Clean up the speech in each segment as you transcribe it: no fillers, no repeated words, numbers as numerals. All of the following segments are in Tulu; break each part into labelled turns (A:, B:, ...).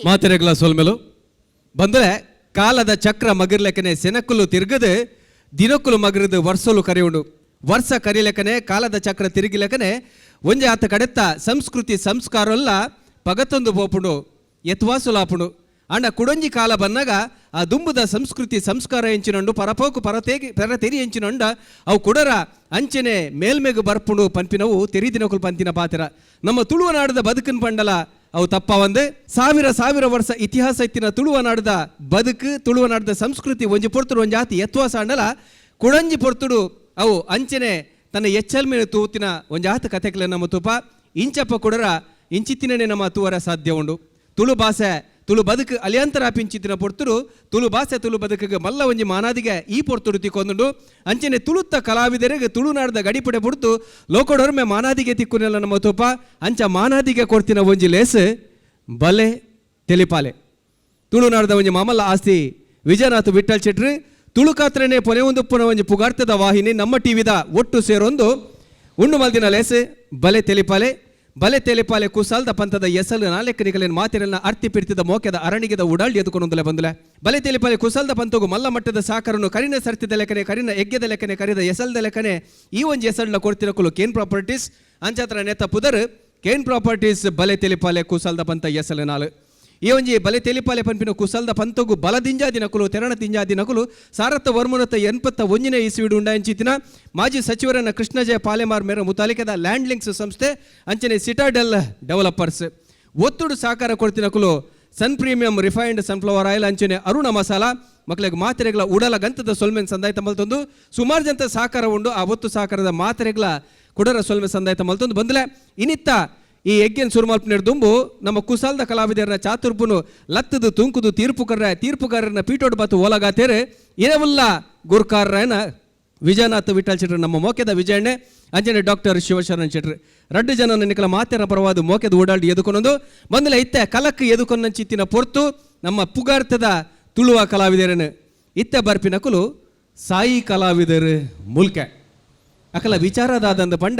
A: ಮಾತೆರೆಗ್ಲ ಸೊಲ್ಮೆಲು ಬಂದ್ರೆ ಕಾಲದ ಚಕ್ರ ಮಗಿರ್ಲೆಕ್ಕನೆ ಸೆನಕ್ಕುಲು ತಿರುಗದು ದಿನಕ್ಕುಲು ಮಗಿರದು ವರ್ಷಲು ಕರೆಯುಂಡು ವರ್ಷ ಕರಿಲೆಕ್ಕನೆ ಕಾಲದ ಚಕ್ರ ತಿರುಗಿಲೆಕ್ಕನೆ ಒಂಜೆ ಆತ ಕಡೆತ್ತ ಸಂಸ್ಕೃತಿ ಸಂಸ್ಕಾರಲ್ಲ ಪಗತೊಂದು ಪೋಪುಂಡು ಎತ್ವಾಸುಲಾಪುಂಡು. ಅಂಡ ಕುಡೊಂಜಿ ಕಾಲ ಬನ್ನಾಗ ಆ ದುಂಬುದ ಸಂಸ್ಕೃತಿ ಸಂಸ್ಕಾರ ಎಂಚಿನಂಡು ಪರಪೋಕು ಪರತೇಗಿ ಪರತೆರಿ ಎಂಚಿನಂಡ ಅವು ಕುಡರ ಅಂಚನೆ ಮೇಲ್ಮೆಗು ಬರ್ಪುಂಡು ಪನ್ಪಿನವು ತೆರಿದಿನಕುಲು ಪಂತಿನ ಪಾತ್ರ. ನಮ್ಮ ತುಳುವ ನಾಡದ ಬದುಕನ್ ಪಂಡಲ ಅವು ತಪ್ಪ. ಒಂದು ಸಾವಿರ ಸಾವಿರ ವರ್ಷ ಇತಿಹಾಸ ಇತ್ತಿನ ತುಳುವ ನಾಡದ ಬದುಕು, ತುಳುವ ನಾಡದ ಸಂಸ್ಕೃತಿ ಒಂಜಿ ಪೊರ್ತುಡು ಒಂಜಿ ಆತಿ ಎತ್ವಾಸ ಅಂಡಲ ಕುಡಂಜಿ ಪೊರ್ತುಡು ಅವು ಅಂಚನೆ ತನ್ನ ಎಚ್ಚಲ್ಮೇಲೆ ತೂತಿನ ಒಂಜಿ ಆತ ಕತೆಕ್ಲೆ ನಮ್ಮ ತುಪ ಇಂಚಪ್ಪ ಕುಡರ ಇಂಚಿತ್ತಿನೇ ನಮ್ಮ ತೂವರ ಸಾಧ್ಯ ಉಂಡು. ತುಳು ಭಾಷೆ ತುಳು ಬದುಕು ಅಲಿಯಂತರ ಪಿಂಚಿತ್ತಿನ ಪೊರ್ತುಡು ತುಳು ಭಾಷೆ ತುಳು ಬದುಕಿಗೆ ಮಲ್ಲ ಒಂಜಿ ಮಾನಾದಿಗೆ ಈ ಪೊರ್ತುಡು ತಿಕ್ಕೊಂದುಂಡು. ಅಂಚನೆ ತುಳುತ್ತ ಕಲಾವಿದರಿಗೆ ತುಳುನಾಡದ ಗಡಿಪಡೆ ಪುಡ್ತು ಲೋಕಡೊರ್ಮೆ ಮಾನಾದಿಗೆ ತಿಕ್ಕುನೆಲ್ಲ ನಮ್ಮ ತುಪ. ಅಂಚ ಮಾನಾದಿಗೆ ಕೊಡ್ತಿನ ಒಂಜಿ ಲೇಸ್ ಬಲೆ ತೆಲಿಪಾಲೆ. ತುಳುನಾಡದ ಒಂಜಿ ಮಾಮಲ್ಲ ಆಸ್ತಿ ವಿಜಯನಾಥ್ ವಿಠಲ್ ಶೆಟ್ರು ತುಳುಕಾತ್ರನೆ ಪೊನೆ ಒಂದುಪ್ಪುನ ಒಂಜಿ ಪುಗಾರ್ತದ ವಾಹಿನಿ ನಮ್ಮ ಟಿವಿದ ಒಟ್ಟು ಸೇರೊಂದು ಉಂಡು ಮಲ್ದಿನ ಲೇಸ್ ಬಲೆ ತೆಲಿಪಾಲೆ. ಬಲೆ ತೆಲಿಪಾಲೆ ಕುಸಾಲ್ದ ಪಂಥದ ಎಸಲು ನಾಲ್ಕು ನಿಕಲಿನ ಮಾತಿರಲ್ನ ಅರ್ತಿ ಪಿರ್ತಿದ ಮೋಕೆದ ಅರಣಿಗೆದ ಉಡಾಳ್ ಎದುಕೊಂಡೊಂದಲೆ ಬಂದಲೆ. ಬಲೆ ತೆಲಿಪಾಲೆ ಕುಸಾಲ್ದ ಪಂಥಗು ಮಲ್ಲ ಮಟ್ಟದ ಸಾಕರನ್ನು ಕರಿನ ಸರ್ತಿದ ಲೆಕ್ಕನೆ, ಕರಿನ ಎಗ್ಗೆದ ಲೆಕ್ಕನೆ, ಕರಿದ ಎಸಲ್ದ ಲೆಕ್ಕನೆ ಈ ಒಂಜಿ ಎಸಲ್ನ ಕೊಡ್ತಿರಕುಲು ಕೇನ್ ಪ್ರಾಪರ್ಟೀಸ್. ಅಂಚಾತ್ರ ನೆತ್ತ ಪುದರ್ ಕೇನ್ ಪ್ರಾಪರ್ಟೀಸ್ ಬಲೆ ತೆಲಿಪಾಲೆ ಕುಸಾಲ್ದ ಪಂಥ ಎಸಲು ನಾಲು. ಈ ಒಂಜಿ ಬಲೆ ತೆಲಿಪಾಲೆ ಪನ್ಪಿನ ಕುಸಲ್ದ ಪಂತಗು ಬಲ ದಿಂಜಾದಿನಕುಲು ತೆರಣ ದಿಂಜಾದಿನಕುಲು 1981ನೇ ಇಸ್ವಿಡು ಉಂಡಾಂಚಿತಿನ ಮಾಜಿ ಸಚಿವರನ್ನ ಕೃಷ್ಣಜಯ ಪಾಲೆಮಾರ್ ಮೇರ ಮುತಾಲಿಕದ ಲ್ಯಾಂಡ್ ಲಿಂಕ್ಸ್ ಸಂಸ್ಥೆ ಅಂಚನೆ ಸಿಟಾಡೆಲ್ ಡೆವಲಪರ್ಸ್ ಒತ್ತುಡು ಸಾಕಾರ ಕೊಡ್ತಿನಕುಲು Sun Premium refined sunflower oil ಅಂಚನೆ ಅರುಣ ಮಸಾಲ. ಮಕ್ಕಳಿಗೆ ಮಾತ್ರೆಗಳ ಉಡಲ ಗಂತದ ಸೊಲ್ಮೆನ್ ಸಂದಾಯ್ತ ಮಲ್ತೊಂದು ಸುಮಾರು ಜಂತ ಸಾಕಾರ ಉಂಡು. ಆ ಒತ್ತು ಸಾಕಾರದ ಮಾತ್ರೆಗಳ ಕುಡರ ಸೊಲ್ಮೆ ಸಂದಾಯ್ತ ಮಲ್ತೊಂದು ಬಂದಲೆ. ಇನಿತ್ತ ಈ ಯಜ್ಞನ್ ಸುರುಮಲ್ಪನೇರ್ ದುಂಬು ನಮ್ಮ ಕುಸಾಲ್ದ ಕಲಾವಿದರನ ಚಾತುರ್ಪುನು ಲತ್ತದು ತುಂಕುದು ತೀರ್ಪುಕಾರರನ್ನ ಪೀಟೋಡು ಬತ್ತು ಓಲಗಾತೇರೆ ಇರವುಲ್ಲ ಗುರ್ಕಾರನ ವಿಜಯನಾಥ ವಿಠಲ್ ಶೆಟ್ರು, ನಮ್ಮ ಮೋಕೆದ ವಿಜಯಣ್ಣೆ, ಅಂಚನೆ ಡಾಕ್ಟರ್ ಶಿವಶರಣ್ ಶೆಟ್ರು ರಡ್ಡು ಜನ ನಿಕಲ ಮಾತೆರ ಪರವಾದ ಮೋಕೆದ ಓಡಾಡಿ ಎದುಕೊನೊಂದು ಬಂದಲೆ. ಇತ್ತೆ ಕಲಕ್ ಎದುಕೊನ್ನಂಚಿತ್ತಿನ ಪೊರ್ತು ನಮ್ಮ ಪುಗಾರ್ತದ ತುಳುವ ಕಲಾವಿದರನ್ನು ಇತ್ತೆ ಬರ್ಪಿನಕುಲು ಸಾಯಿ ಕಲಾವಿದರು ಮುಲ್ಕೆ. ಅಕಲ ವಿಚಾರದಾದಂದ ಪಂಡ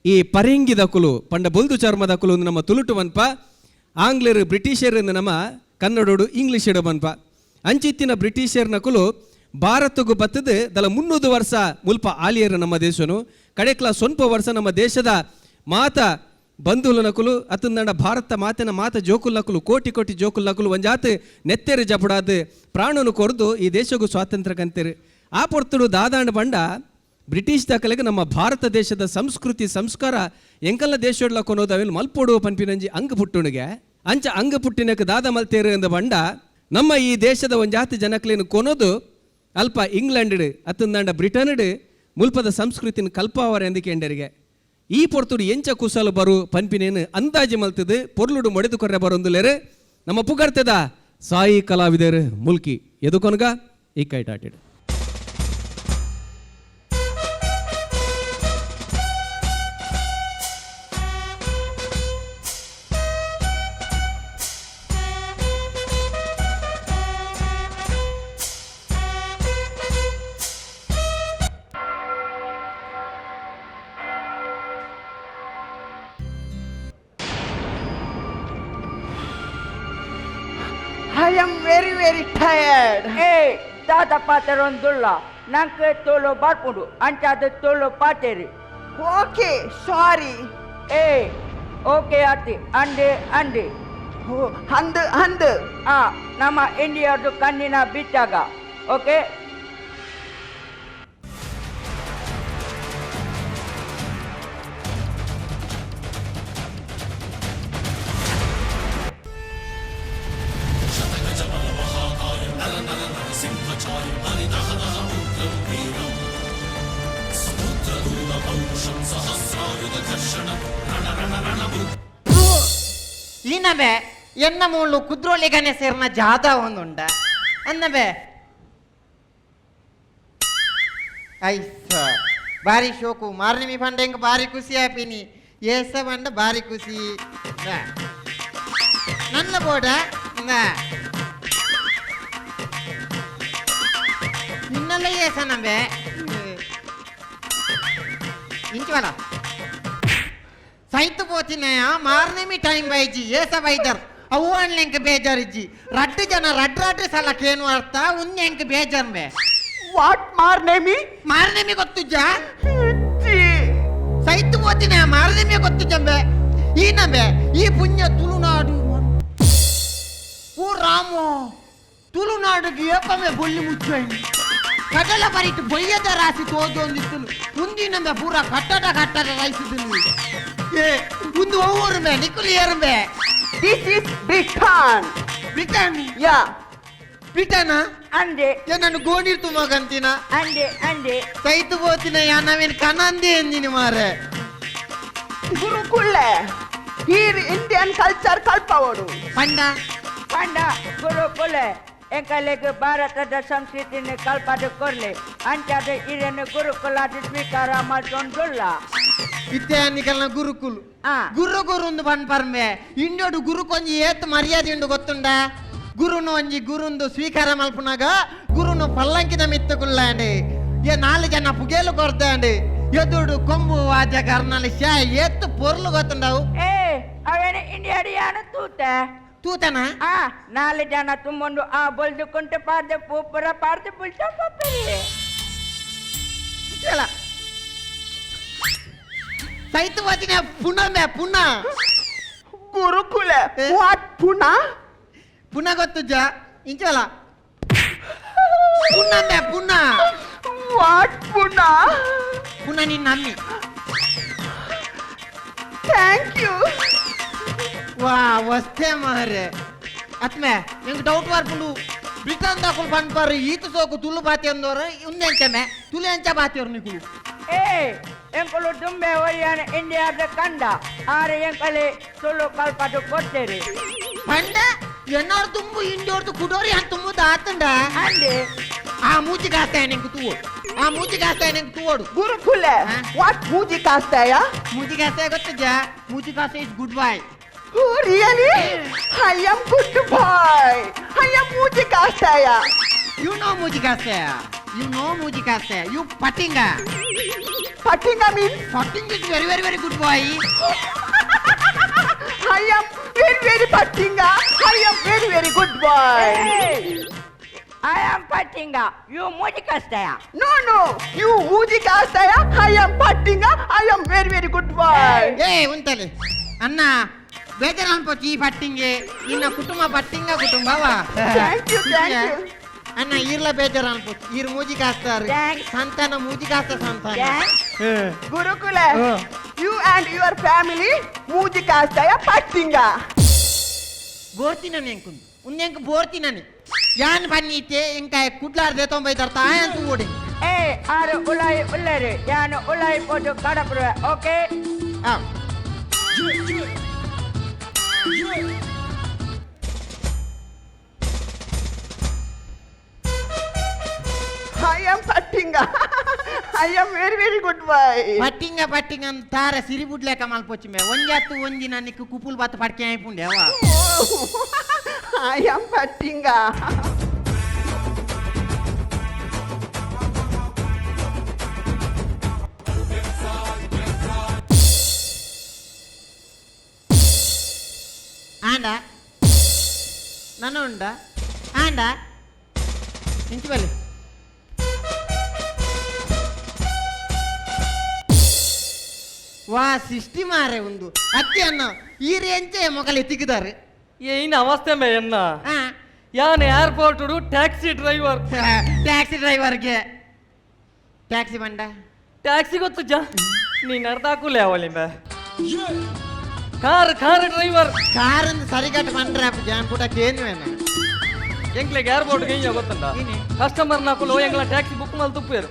A: ಈ ಪರಿಂಗಿದಕುಲು ಪಂಡ ಬೊಲ್ದು ಚರ್ಮದಕುಲು ನಮ್ಮ ತುಳುಟು ಮನ್ಪ, ಆಂಗ್ಲರು ಬ್ರಿಟಿಷರು ನಮ್ಮ ಕನ್ನಡೋಡು ಇಂಗ್ಲಿಷ್ ಮನ್ಪ. ಅಂಚಿತ್ತಿನ ಬ್ರಿಟಿಷರ್ನಕುಲು ಭಾರತಗೂ ಬತ್ತದು ದಲ 300 ವರ್ಷ ಮುಲ್ಪ ಆಲಿಯರು ನಮ್ಮ ದೇಶನು. ಕಡೆಕ್ಲ ಸ್ವಲ್ಪ ವರ್ಷ ನಮ್ಮ ದೇಶದ ಮಾತ ಬಂಧುಲನಕುಲು ಅತಂದಂಡ ಭಾರತ ಮಾತಿನ ಮಾತ ಜೋಕುಲ್ಲಕುಲು ಕೋಟಿ ಕೋಟಿ ಜೋಕುಲ್ಲಕುಲು ಒಂಜಾತ್ ನೆತ್ತೆರು ಜಪಡಾದು ಪ್ರಾಣನು ಕೊರ್ದು ಈ ದೇಶಕ್ಕೂ ಸ್ವಾತಂತ್ರ್ಯ ಕಂತೇರು. ಆ ಪೊರ್ತುಡು ದಾದಾಂಡ ಬಂಡ ಬ್ರಿಟಿಷ್ ದಾಖಲೆಗೆ ನಮ್ಮ ಭಾರತ ದೇಶದ ಸಂಸ್ಕೃತಿ ಸಂಸ್ಕಾರ ಎಂಕಲ್ಲ ದೇಶಡ್ಲ ಕೊನೋದು ಅವೆಲ್ಲ ಮಲ್ಪೋಡು ಪನ್ಪಿನಂಜಿ ಅಂಗ ಪುಟ್ಟುಣಿಗೆ. ಅಂಚ ಅಂಗ ಪುಟ್ಟಿನಕ್ಕೆ ದಾದ ಮಲ್ತೇರು ಎಂದ ಬಂಡ ನಮ್ಮ ಈ ದೇಶದ ಒಂಜಾತಿ ಜನಕ್ಲೇನು ಕೊನೋದು ಅಲ್ಪ ಇಂಗ್ಲೆಂಡ್ ಅತ್ತಂದಂಡ ಬ್ರಿಟನ್ ಮುಲ್ಪದ ಸಂಸ್ಕೃತಿನ ಕಲ್ಪಾವರ ಎಂದಕ್ಕೆ ಈ ಪೊರ್ತುಡು ಎಂಚ ಕುಸಲು ಬರು ಪನ್ಪಿನೇನು ಅಂದಾಜಿ ಮಲ್ತದು ಪೊರ್ಲುಡು ಮೊಡೆದು ಕೊರ್ರೆ ಬರೊಂದುಲೇರು ನಮ್ಮ ಪುಗರ್ತದ ಸಾಯಿ ಕಲಾವಿದರು ಮುಲ್ಕಿ ಎದುಕೊನಗ ಈ ಕೈಟಾಟಿಡು.
B: I am very very tired.
C: ಏ ದಾದ ಪಾತೆರೊಂದುಲ್ಲ, ನಂಕ್ ತೋಲು ಬರ್ಪುಂಡು, ಅಂಚಾದ ತೋಲು ಪಾತೆರಿ.
B: ಓಕೆ, ಸಾರಿ.
C: ಏ ಓಕೆ ಅತ್ತಿ, ಅಂಡೆ ಅಂಡೆ.
B: ಓ ಅಂದು ಅಂದು.
C: ಆ ನಮ್ಮ ಇಂಡಿಯಾದು ಕಣ್ಣಿನ ಬಿಚ್ಚಾಗ. ಓಕೆ.
D: ಈನಬೆ ಎನ್ನ ಮೂಲು ಕುದ್ರೋಳಿಗನೆ ಸೇರ್ನ ಜಾದ ಒಂದುಂಡ ಅನ್ನಬೆ. ಐಸ ಬಾರಿ ಶೋಕು ಮಾರ್ನಿಮಿ ಪಂಡ ಎಂಕ್ ಬಾರಿ ಖುಷಿ ಆಪಿನಿ. ಏಸ ಪಂಡ ಬಾರಿ ಖುಷಿ. ನನ್ನ ಬೋಡ. ನಿನ್ನಲ್ಲ. ಅವ್ಲ ಏಸನಂಬೆ ಇಂಚವಲ ಸೈತು ಪೋತಿನಯ ಮಾರ್ನೆಮಿ ಟೈಮ್ ಬೈಜಿ ಏಸ ಬೈದರ್ ಅವು ಅನ್ಲೆಂಕ್ ಬೇಜಾರಿಜ್ಜಿ ರಡ್ಡು ಜನ ರಡ್ ರಡ್ಡು ಸಲ ಕೇನು ಅರ್ಥ ಉನ್ನೆಂಕ್ ಬೇಜಾರ್ಬೆ.
B: What ಮಾರ್ನೇಮಿ?
D: ಮಾರ್ನೆಮಿ ಗೊತ್ತುಜ್ಜ? ಸೈತು ಪೋತಿನ ಮಾರ್ನೆಮಿ ಗೊತ್ತುಜ್ಜಂಬೆ. ಈ ನಂಬೆ ಈ ಪುಣ್ಯ ತುಳುನಾಡು. ಓ ರಾಮೋ, ತುಳುನಾಡುಗೆ ಏಪಮೆ ಬೊಳ್ಳಿ ಮುಚ್ಚಿ ಕಡಲ ಬರಿಟ್ ಬೊಯ್ಯದ ರಾಶಿ ತೋದೊಂದಿತ್ತಲು ಮುಂದಿನಂಬೆ ಪೂರ ಕಟ್ಟಡ ಕಟ್ಟಡ ರೈಸಿದನು. ಏ ಒಂದು ಒವ್ವೂರು ಮೇ ನಿಕ್ಕುಲು ಏರುಂಬೆ.
B: This is Britain.
D: Britain?
B: Yeah.
D: Britain.
C: ಅಂದೆ.
D: ಏ ನಾನು ಗೋಣಿರ್ ತುಮಗಂತಿನ.
C: ಅಂದೆ ಅಂದೆ.
D: ಸೈತು ಪೋತಿನ ಯಾ ನವೇನ್ ಕನಂದೆ ಎಂದಿನಿ ಮಾರೆ.
B: ಗುರುಕುಲೆ, here Indian culture ಕಲ್ಪವರು.
D: ಪಂಡ?
C: ಪಂಡ ಗುರುಕುಲೆ, ಎಂಕಲೆಗ್ ಭಾರತದ ಸಂಸ್ಕೃತಿನ ಕಲ್ಪಾದ ಕೊರ್ಲೆ. ಅಂಚಾದ ಇರೆನ್ ಗುರುಕುಲಾದ ಸ್ವೀಕಾರ ಮಲ್ತೊಂದುಲ್ಲ.
D: ಇತ್ತೆ ನಿಕಲ್ನ ಗುರುಕುಲು?
C: ಆ.
D: ಗುರು ಗುರುಂದು ಪನ್ಪರ್ಮೆ. ಇಂಡೋಡು ಗುರು ಕೊಂಜಿ ಏತ್ ಮರ್ಯಾದೆ ಉಂಡು ಗೊತ್ತುಂಡ? ಗುರುನು ಒಂಜಿ ಗುರುಂದು ಸ್ವೀಕಾರ ಮಲ್ಪುನಾಗ ಗುರುನು ಪಲ್ಲಂಕಿದ ಮಿತ್ತು ಕುಲ್ಲಾಂಡಿ. ಏ ನಾಲ್ ಜನ ಪುಗೇಲು ಕೊರ್ದಾಂಡಿ. ಎದುಡು ಕೊಂಬು ವಾದ್ಯ ಕರ್ನಾಲಿ ಶಾ ಏತ್ ಪೊರ್ಲು ಗೊತ್ತುಂಡವು.
C: ಏ ಅವೇನ ಇಂಡಿಯಾಡು ಯಾನು ತೂತೆ.
D: ತೂತನ?
C: ಆ ನಾಲ್ ಜನ ತುಂಬೊಂಡು ಆ ಬೊಲ್ದು ಕುಂಟು ಪಾರ್ದೆ ಪೂಪುರ ಪಾರ್ದೆ ಬುಲ್ತ ಪಪ್ಪರಿ.
D: ಸೈತು ವಾದಿನ ಪುನಃ ಪುನಃ.
B: ಗುರುಕುಲೆ, what ಪುನಃ?
D: ಪುನಃ ಗೊತ್ತುಜ್ಜ? ಇಂಚಲ ಪುನಃ ಪುನಃ.
B: What ಪುನಃ?
D: ಪುನಃ ನಿನ್ನ ಅಮ್ಮಿ.
B: Thank you.
D: ವಾ ವಸ್ತೆ ಮಾರೆ. ಅತ್ಮೆ ಎಂಕ್ ಡೌಟ್ ಬರ್ಪುಂಡು. ಬ್ರಿಟನ್ ದಾಕುಲು ಪನ್ಪಾರು ಈತ ಸೋಕು ತುಳು ಬಾತಿ ಅಂದೋರು. ಉಂದೆಂಚಮೆ ತುಳು ಎಂಚ ಬಾತಿಯವರು ನಿಕುಲು?
C: ಏ ಎಂಕುಲು ದುಂಬೆ ಒಯ್ಯಾನ ಇಂಡಿಯಾದ ಕಂಡ ಆರೆ ಎಂಕಲೆ ತುಳು ಕಲ್ಪದು ಕೊಡ್ತೇರಿ.
D: ಪಂಡ ಎನ್ನಾರು ತುಂಬು ಇಂಡಿಯೋರ್ದು ಕುಡೋರಿ ಅಂತ ತುಂಬು ಆತಂಡ.
C: ಅಂದೆ.
D: ಆ ಮೂಜಿ ಕಾಸ್ತಾಯ ನಿಂಗೆ ತೂವೋಡು. ಆ ಮೂಜಿ ಕಾಸ್ತಾಯ ನಿಂಗೆ ತೂವೋಡು.
B: ಗುರುಕುಲೆ, what ಮೂಜಿ ಕಾಸ್ತಾಯ?
D: ಮೂಜಿ ಕಾಸ್ತಾಯ ಗೊತ್ತಜ್ಜ? ಮೂಜಿ ಕಾಸ್ತಾಯ is good boy.
B: Oh really? I am good boy. I am ಮೂಜಿ ಕಾಸ್ತಾಯ.
D: You know ಮೂಜಿ ಕಾಸ್ತಾಯ? You know ಮೂಜಿ ಕಾಸ್ತಾಯ? You putting.
B: Putting means?
D: Putting is very very very good boy.
B: I am very very ಪಟ್ಟಿಂಗ. I am very very good boy.
C: I am ಪಟ್ಟಿಂಗ, you ಮೂಜಿ ಕಾಸ್ತಾಯ.
B: No no, you ಮೂಜಿ ಕಾಸ್ತಾಯ. I am ಪಟ್ಟಿಂಗ. I am very very good boy.
D: ಏ ಉಂಟಲೆ ಅಣ್ಣ, ಬೇಜಾರು ಅನ್ಪೋಚಿ. ಈ ಪಟ್ಟಿಂಗೆ ನಿನ್ನ ಕುಟುಂಬ ಪಟ್ಟಿಂಗ ಕುಟುಂಬವಾ.
B: Thank you, thank you.
D: ಅಣ್ಣ ಈರ್ಲ ಬೇಜಾರು ಅನ್ಪೋಚಿ. ಈರ್ ಮೂಜಿ ಕಾಸ್ತಾರ.
C: Thanks.
D: ಸಂತಾನ ಮೂಜಿ ಕಾಸ್ತ ಸಂತಾನ.
B: ಗುರುಕುಲ, you and your family ಮೂಜಿ ಕಾಸ್ತಾಯ ಪಟ್ಟಿಂಗ.
D: ಬೋರ್ತಿನ ಎಂಕುಂದು ಉಂದೆಂಕ್ ಬೋರ್ತಿನನೆ ಯಾನ್ ಬನ್ನೀತೆ ಎಂಕಾಯ ಕುಡ್ಲಾರ್ದೆ ತೊಂಬೈತಾರ ತಾಯಂತು ಓಡಿ.
C: ಏ ಆರು ಉಲಾಯಿ ಉಳ್ಳೇರಿ ಯಾನು ಉಲಾಯಿ ಪೋದು ಕಡಪುರುವೆ. ಓಕೆ.
D: ಆ
B: I am ಪಟ್ಟಿಂಗ. I am very very good boy.
D: ಪಟ್ಟಿಂಗ ಪಟ್ಟಿಂಗ ಅಂತ ತಾರ ಸಿರಿ ಬುಡ್ಲೇಕ ಮಲ್ಪೊಚ್ಚಿ ಮೇ ಒಂಜಾತು ಒಂಜಿ ನನ್ನಿಕ್ ಕುಪುಲ್ ಬಾತ್ ಪಡ್ಕೆ ಆಯ್ಪುಂಡೆ ಅವ.
B: I am ಪಟ್ಟಿಂಗ.
D: ಆಂಡ ನನ ಉಂಡ ಆಂಡ ಇಂಚಿ ಬಲ್ಲಿ. ವಾ ಸಿಷ್ಟಿ ಮಾರೆ ಉಂದು ಅತ್ತಿ ಅನ್ನ ಈ ರೇಂಚೆ ಮೊಕಲೆ ತಿಕ್ಕಿದ್ದಾರೆ.
E: ಏನ್ ಅವಸ್ಥೆ ಮೇ ಎನ್ನ.
D: ಆ.
E: ಯಾನ್ ಏರ್ಪೋರ್ಟ್ ಟ್ಯಾಕ್ಸಿ ಡ್ರೈವರ್.
D: ಟ್ಯಾಕ್ಸಿ ಡ್ರೈವರ್ಗೆ ಟ್ಯಾಕ್ಸಿ ಬಂಡ.
E: ಟ್ಯಾಕ್ಸಿ ಗೊತ್ತು ಜಾ ನೀನ್ ಅರ್ಧ ಹಾಕುಲೆ ಅವಳಿ ಮೇ ಕಾರ್ ಕಾರ್ ಡ್ರೈವರ್.
D: ಕಾರ್ ಸರಿಗಟ್ಟು ಬಂಡ್ರೆ ಜಾನ್ ಪುಟ ಕೇನುವೇನ.
E: ಎಂಕ್ಲೆಗ್ ಏರ್ಪೋರ್ಟ್ ಗೆ ಗೊತ್ತಂಡ?
D: ಏನಿ?
E: ಕಸ್ಟಮರ್ ನಾಕುಲು ಎಂಗ್ಲ ಟ್ಯಾಕ್ಸಿ ಬುಕ್ ಮಲ್ ತುಪ್ಪೇರು.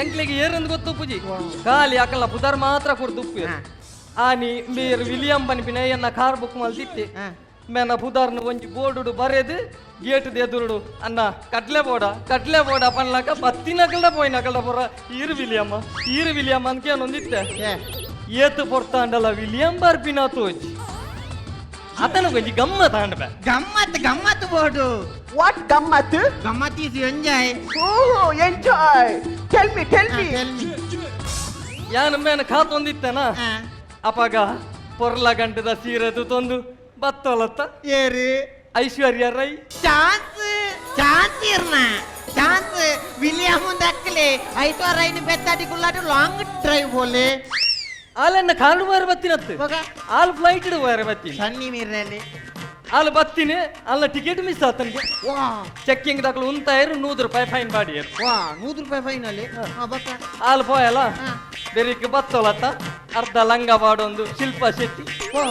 E: ಎಂಕ್ಲೆಗ್ ಏರಂದ್ ಗೊತ್ತುಪ್ಪುಜಿ. ಖಾಲಿ ಅಕಲ್ಲ ಪುದರ್ ಮಾತ್ರ ಕೊಡ್ ತುಪ್ಪೇರು. ಆನಿ ಮೇರ್ ವಿಲಿಯಂ ಪನ್ಪಿನ ಎನ್ನ ಕಾರ್ ಬುಕ್ ಮಲ್ತಿತ್ತೆ. ಮೇನ ಪುದರ್ನ ಒಂಜಿ ಬೋರ್ಡು ಬರೆದು ಗೇಟ್ ಎದುರುಡು ಅನ್ನ ಕಟ್ಲೆ ಬೋಡ ಕಟ್ಲೆ ಬೋಡ ಪನ್ಲಕ ಬತ್ತಿನಕಲ್ಡ ಪೋಯಿನಕಲ್ಡ ಪೊರ ಈರು ವಿಲಿಯಮ್ಮ ಈರು ವಿಲಿಯಮ್ಮ ಅನ್ಕೇನೊಂದಿತ್ತೆ. ಏತು ಪೊರ್ತಾಂಡಲ ವಿಲಿಯಂ ಬರ್ಪಿನ ತೋಜ್ ಅತನ ಒಂಜಿ ಗಮ್ಮ ತಾಂಡ
D: ಗಮ್ಮತ್. ಗಮ್ಮತ್ತು ಬೋಡು.
B: What ಗಮ್ಮತ್?
D: ಗಮ್ಮತ್ is enjoy.
B: Oh, enjoy. Tell me, tell me.
E: ಯಾನ್ ಮೇನ ಖಾತೊಂದಿತ್ತೇನ ಅಪಗ ಪೊರ್ಲ ಗಂಟದ ಸೀರೆ ತೊಂದು ಬತ್ತೋಲತ್ತ.
D: ಏರು?
E: ಐಶ್ವರ್ಯ ರೈ.
D: ಚಾನ್ಸ್ ಚಾನ್ಸ್ ಇರ್ನ ಚಾನ್ಸ್ ವಿಲಿಯಮ್ ದಕ್ಕಲೆ ಐಶ್ವರ್ಯ ರೈನ ಬೆತ್ತಾಟಿ ಕುಲ್ಲಾಟು ಲಾಂಗ್ ಡ್ರೈವ್ ಬೋಲೆ.
E: ಆಲೆನ್ನ ಕಾರು ಬಾರ ಬತ್ತಿನತ್ತು.
D: ಬೊಕ?
E: ಆಲ್ ಫ್ಲೈಟ್ ಬಾರ ಬತ್ತೀನಿ.
D: ಸನ್ನಿ ಮೀರ್ನಲ್ಲಿ.
E: ಆಲ್ ಬತ್ತಿನಿ, ಅಲ್ಲ ಟಿಕೆಟ್ ಮಿಸ್ ಆತನಿಗೆ.
D: ವಾ.
E: ಚೆಕ್ಕಿಂಗ್ ದಾಖಲು ಉಂತಾಯರು, 100 ರೂಪಾಯಿ ಫೈನ್ ಬಾಡಿಯರು.
D: ವಾ, 100 ರೂಪಾಯಿ ಫೈನ್ ಅಲ್ಲಿ ಬೊಕ?
E: ಆಲ್ ಪೋಯಲ್ಲ, ಬೆರಿಕ್ ಬತ್ತೋಲತ್ತ ಅರ್ಧ ಲಂಗ ಬಾಡೊಂದು ಶಿಲ್ಪಾ ಶೆಟ್ಟಿ.
D: ವಾ.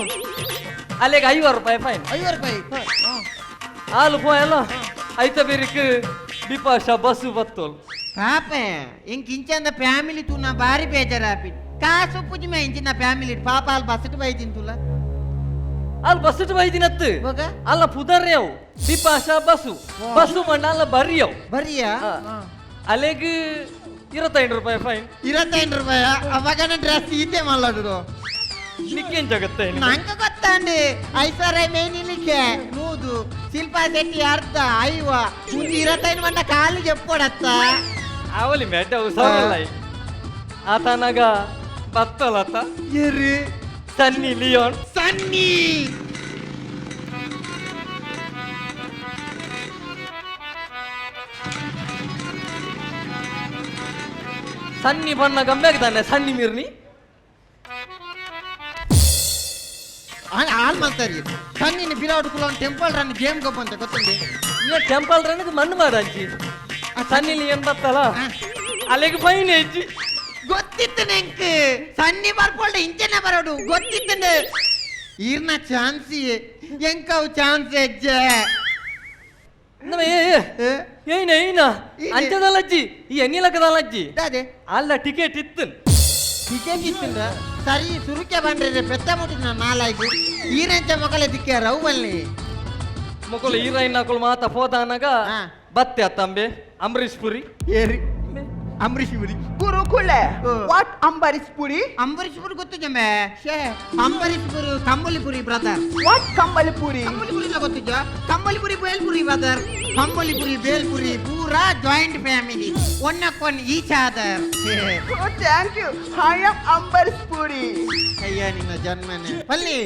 E: ಅಲ್ಲಿಗೆ 50 ರೂಪಾಯಿ ಫೈನ್.
D: 50 ರೂಪಾಯಿ.
E: ಆಲ್ ಪೋಯಲ್ಲ, ಐತ ಬೆರಿಕ್ ಬಿಪಾಶ ಬಸ್ಸು ಬತ್ತೋಲ್.
D: ಪಾಪ, ಇಂಕ ಇಂಚಂದ ಫ್ಯಾಮಿಲಿ ತೂ ನಾ ಬಾರಿ ಬೇಜಾರಾಪಿ. ಕಾಸು ಪುಜಿಮೆ ಇಂಚಿನ ಫ್ಯಾಮಿಲಿ ಪಾಪ ಅಲ್ಲಿ ಬಸ್ಸಿಟ್ಟು ಬೈದಿಂತುಲ್ಲ.
E: ಅಲ್ಲಿ ಬಸ್ಸು ಬೈದಿನತ್ತು.
D: ಬೊಕ?
E: ಅಲ್ಲ, ಪುದರ್ಯವು ಬಿಪಾಶ ಬಸ್ಸು. ಬಸ್ಸು ಮಣ್ಣ ಅಲ್ಲ ಬರಿಯವು.
D: ಬರಿಯಾ?
E: ಅಲೆಗ್ 25 ರೂಪಾಯಿ ಫೈನ್.
D: 25 ರೂಪಾಯ? ಅವಾಗನ ಡ್ರೆಸ್ ಈತೆ ಮಲ್ಲದು.
E: ನಿಕ್ಕೇನ್ ಜಗತ್ತೆ?
D: ನಂಗೆ ಗೊತ್ತಾಂಡು, ಐಶ್ವರ್ಯ ಮೇನಿಲಿಕ್ಕೆ 100, ಶಿಲ್ಪಾ ಶೆಟ್ಟಿ ಅರ್ಧ ಐವ, ಮುಂದೆ 25 ಮಂಡ ಕಾಲು చెಪ್ಪೊಡತ್ತ.
E: ಅವಲಿ ಮೇಡ ಸವಲ್ಲ. ಆತನಾಗ ಬತ್ತಲತ್ತ.
D: ಎರು?
E: ಸನ್ನಿ ಲಿಯೋನ್.
D: ಸನ್ನಿ.
E: ಸನ್ನಿ ಬಣ್ಣ ಗಮ್ಮೆಗ್ ತಾನೆ ಸನ್ನಿ ಮಿರ್ನಿ.
D: ಹಾಲ್ ಮಾಡ್ತಾರೆ ಸನ್ನಿನ ಬಿರಾಟ್ ಕುಲ ಟೆಂಪಲ್ ರನ್ ಗೇಮ್ ಗೊಬ್ಬಂತ ಗೊತ್ತುಂಡಿ.
E: ಇವ ಟೆಂಪಲ್ ರನ್ ಮಣ್ಣು ಮಾಡಂಚಿ. ಸನ್ನಿ ಲಿಯೋನ್ ಬತ್ತಲ, ಅಲ್ಲಿಗೆ ಫೈನ್ ಹೆಚ್ಚಿ.
D: ಗೊತ್ತಿತ್ತು ನೆಂಕ್, ಸನ್ನಿ ಬರ್ಪೊಳ್ಳೆ ಇಂಚನೆ ಬರೋಡು ಗೊತ್ತಿತ್ತು. ಈರ್ನ ಚಾನ್ಸ್ ಎಂಕವು ಚಾನ್ಸ್ ಹೆಜ್ಜೆ.
E: ಏನ ಏನ? ಅಂಚದಲ್ಲಜ್ಜಿ, ಈ ಎನ್ನಿಲಕ್ಕದಲ್ಲಜ್ಜಿ.
D: ಅದೇ.
E: ಅಲ್ಲ, ಟಿಕೆಟ್ ಇತ್ತು.
D: ಟಿಕೆಟ್ ಇತ್ತುಂಡ? ಸರಿ, ಸುರುಕೆ ಬಂದ್ರೆ ಪೆತ್ತ ಮುಟ್ಟಿನ ನಾಲಾಯ್ಕು ಈರೆಂಚ ಮೊಕಲೆ ದಿಕ್ಕಾರ ಅವ್ವಲ್ಲಿ.
E: ಮೊಕಲು ಹೀರೋಯಿನ್ ಹಾಕೊಳು ಮಾತ ಪೋದಾನಾಗ ಬತ್ತೆ ಅತ್ತಂಬೆ ಅಂಬರೀಶ್ ಪುರಿ.
D: ಏರಿ ಅಂಬರೀಶ್ ಪುರಿ?
B: ಗುರುಕುಲೆ.
D: Oh.
B: What Ambareesh Puri?
D: Ambareesh Puri ಗೊತ್ತು ಜಮ್ಮೆ? ಶೇ, Ambareesh Puri Kambalipuri brother.
B: What Kambali Puri?
D: Kambalipuri ಗೊತ್ತಿದ್ಯಾ? ಕಂಬಳಿಪುರಿ ಬೇಲ್ಪುರಿ ಬ್ರದರ್, ಕಂಬಳಿಪುರಿ ಬೇಲ್ಪುರಿ ಪೂರಾ joint family, one one each other.
B: Oh, thank you. I am Ambarish Puri.
D: ಅಯ್ಯ ನಿನ್ನ ಜನ್ಮನೆ ಪಲ್ಲಿ.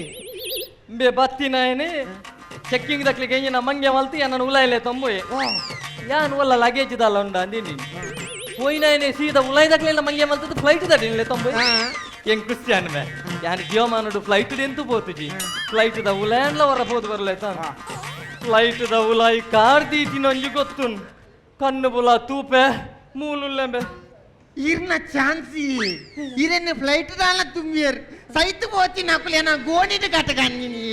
E: ಬೆ ಬತ್ತಿನಾಯನೆ ಚೆಕ್ಕಿಂಗ್ ದಕ್ಲಿಗೆ ಎಂಜಿನ ಮಂಗೆ ಮಲ್ತಿ ನನ್ನ ಉಲಾಯಿಲೆ ತಂಬುಯೆ. ಯಾನ್ ಒಲ್ಲ ಲಗೇಜ್ ದಾಲ ಉಂಡ ಅಂದಿನಿ. ಹೋಯ್ನಾಯನೆ ಸೀದಾ ಉಲಾಯ್ ದಕ್ಲಿಲ್ಲ ಮಂಗೆ ಮಲ್ತದ ಫ್ಲೈಟ್ ದಡಿನ್ಲೆ ತಂಬುಯೆ. ಎಂಗ್ ಕ್ರಿಸ್ಟಿಯನ್ ಮೇ ಯಾನ್ ಜೀವಮಾನಡು ಫ್ಲೈಟ್ ಎಂತು ಪೋತುಜಿ. ಫ್ಲೈಟ್ ದ ಉಲಾಯನ್ಲ ಹೊರ ಪೋದು ಬರ್ಲೆ ತಾನ್. ಫ್ಲೈಟ್ ದ ಉಲಾಯ್ ಕಾರ್ ದೀತಿನೊಂಜಿ ಗೊತ್ತುನ್, ಕಣ್ಣು ಬುಲ ತೂಪೆ ಮೂಲುಲ್ಲೆಂಬೆ.
D: ಇರ್ನ ಚಾನ್ಸಿ ಇರನ್ನ ಫ್ಲೈಟ್ ದಾಲ ತುಂಬಿಯರ್ ಸೈತು ಪೋತಿ ನಾಕುಲೆ. ನಾನು ಗೋಣಿಡು ಕಟ್ಟಕಂದಿನಿ,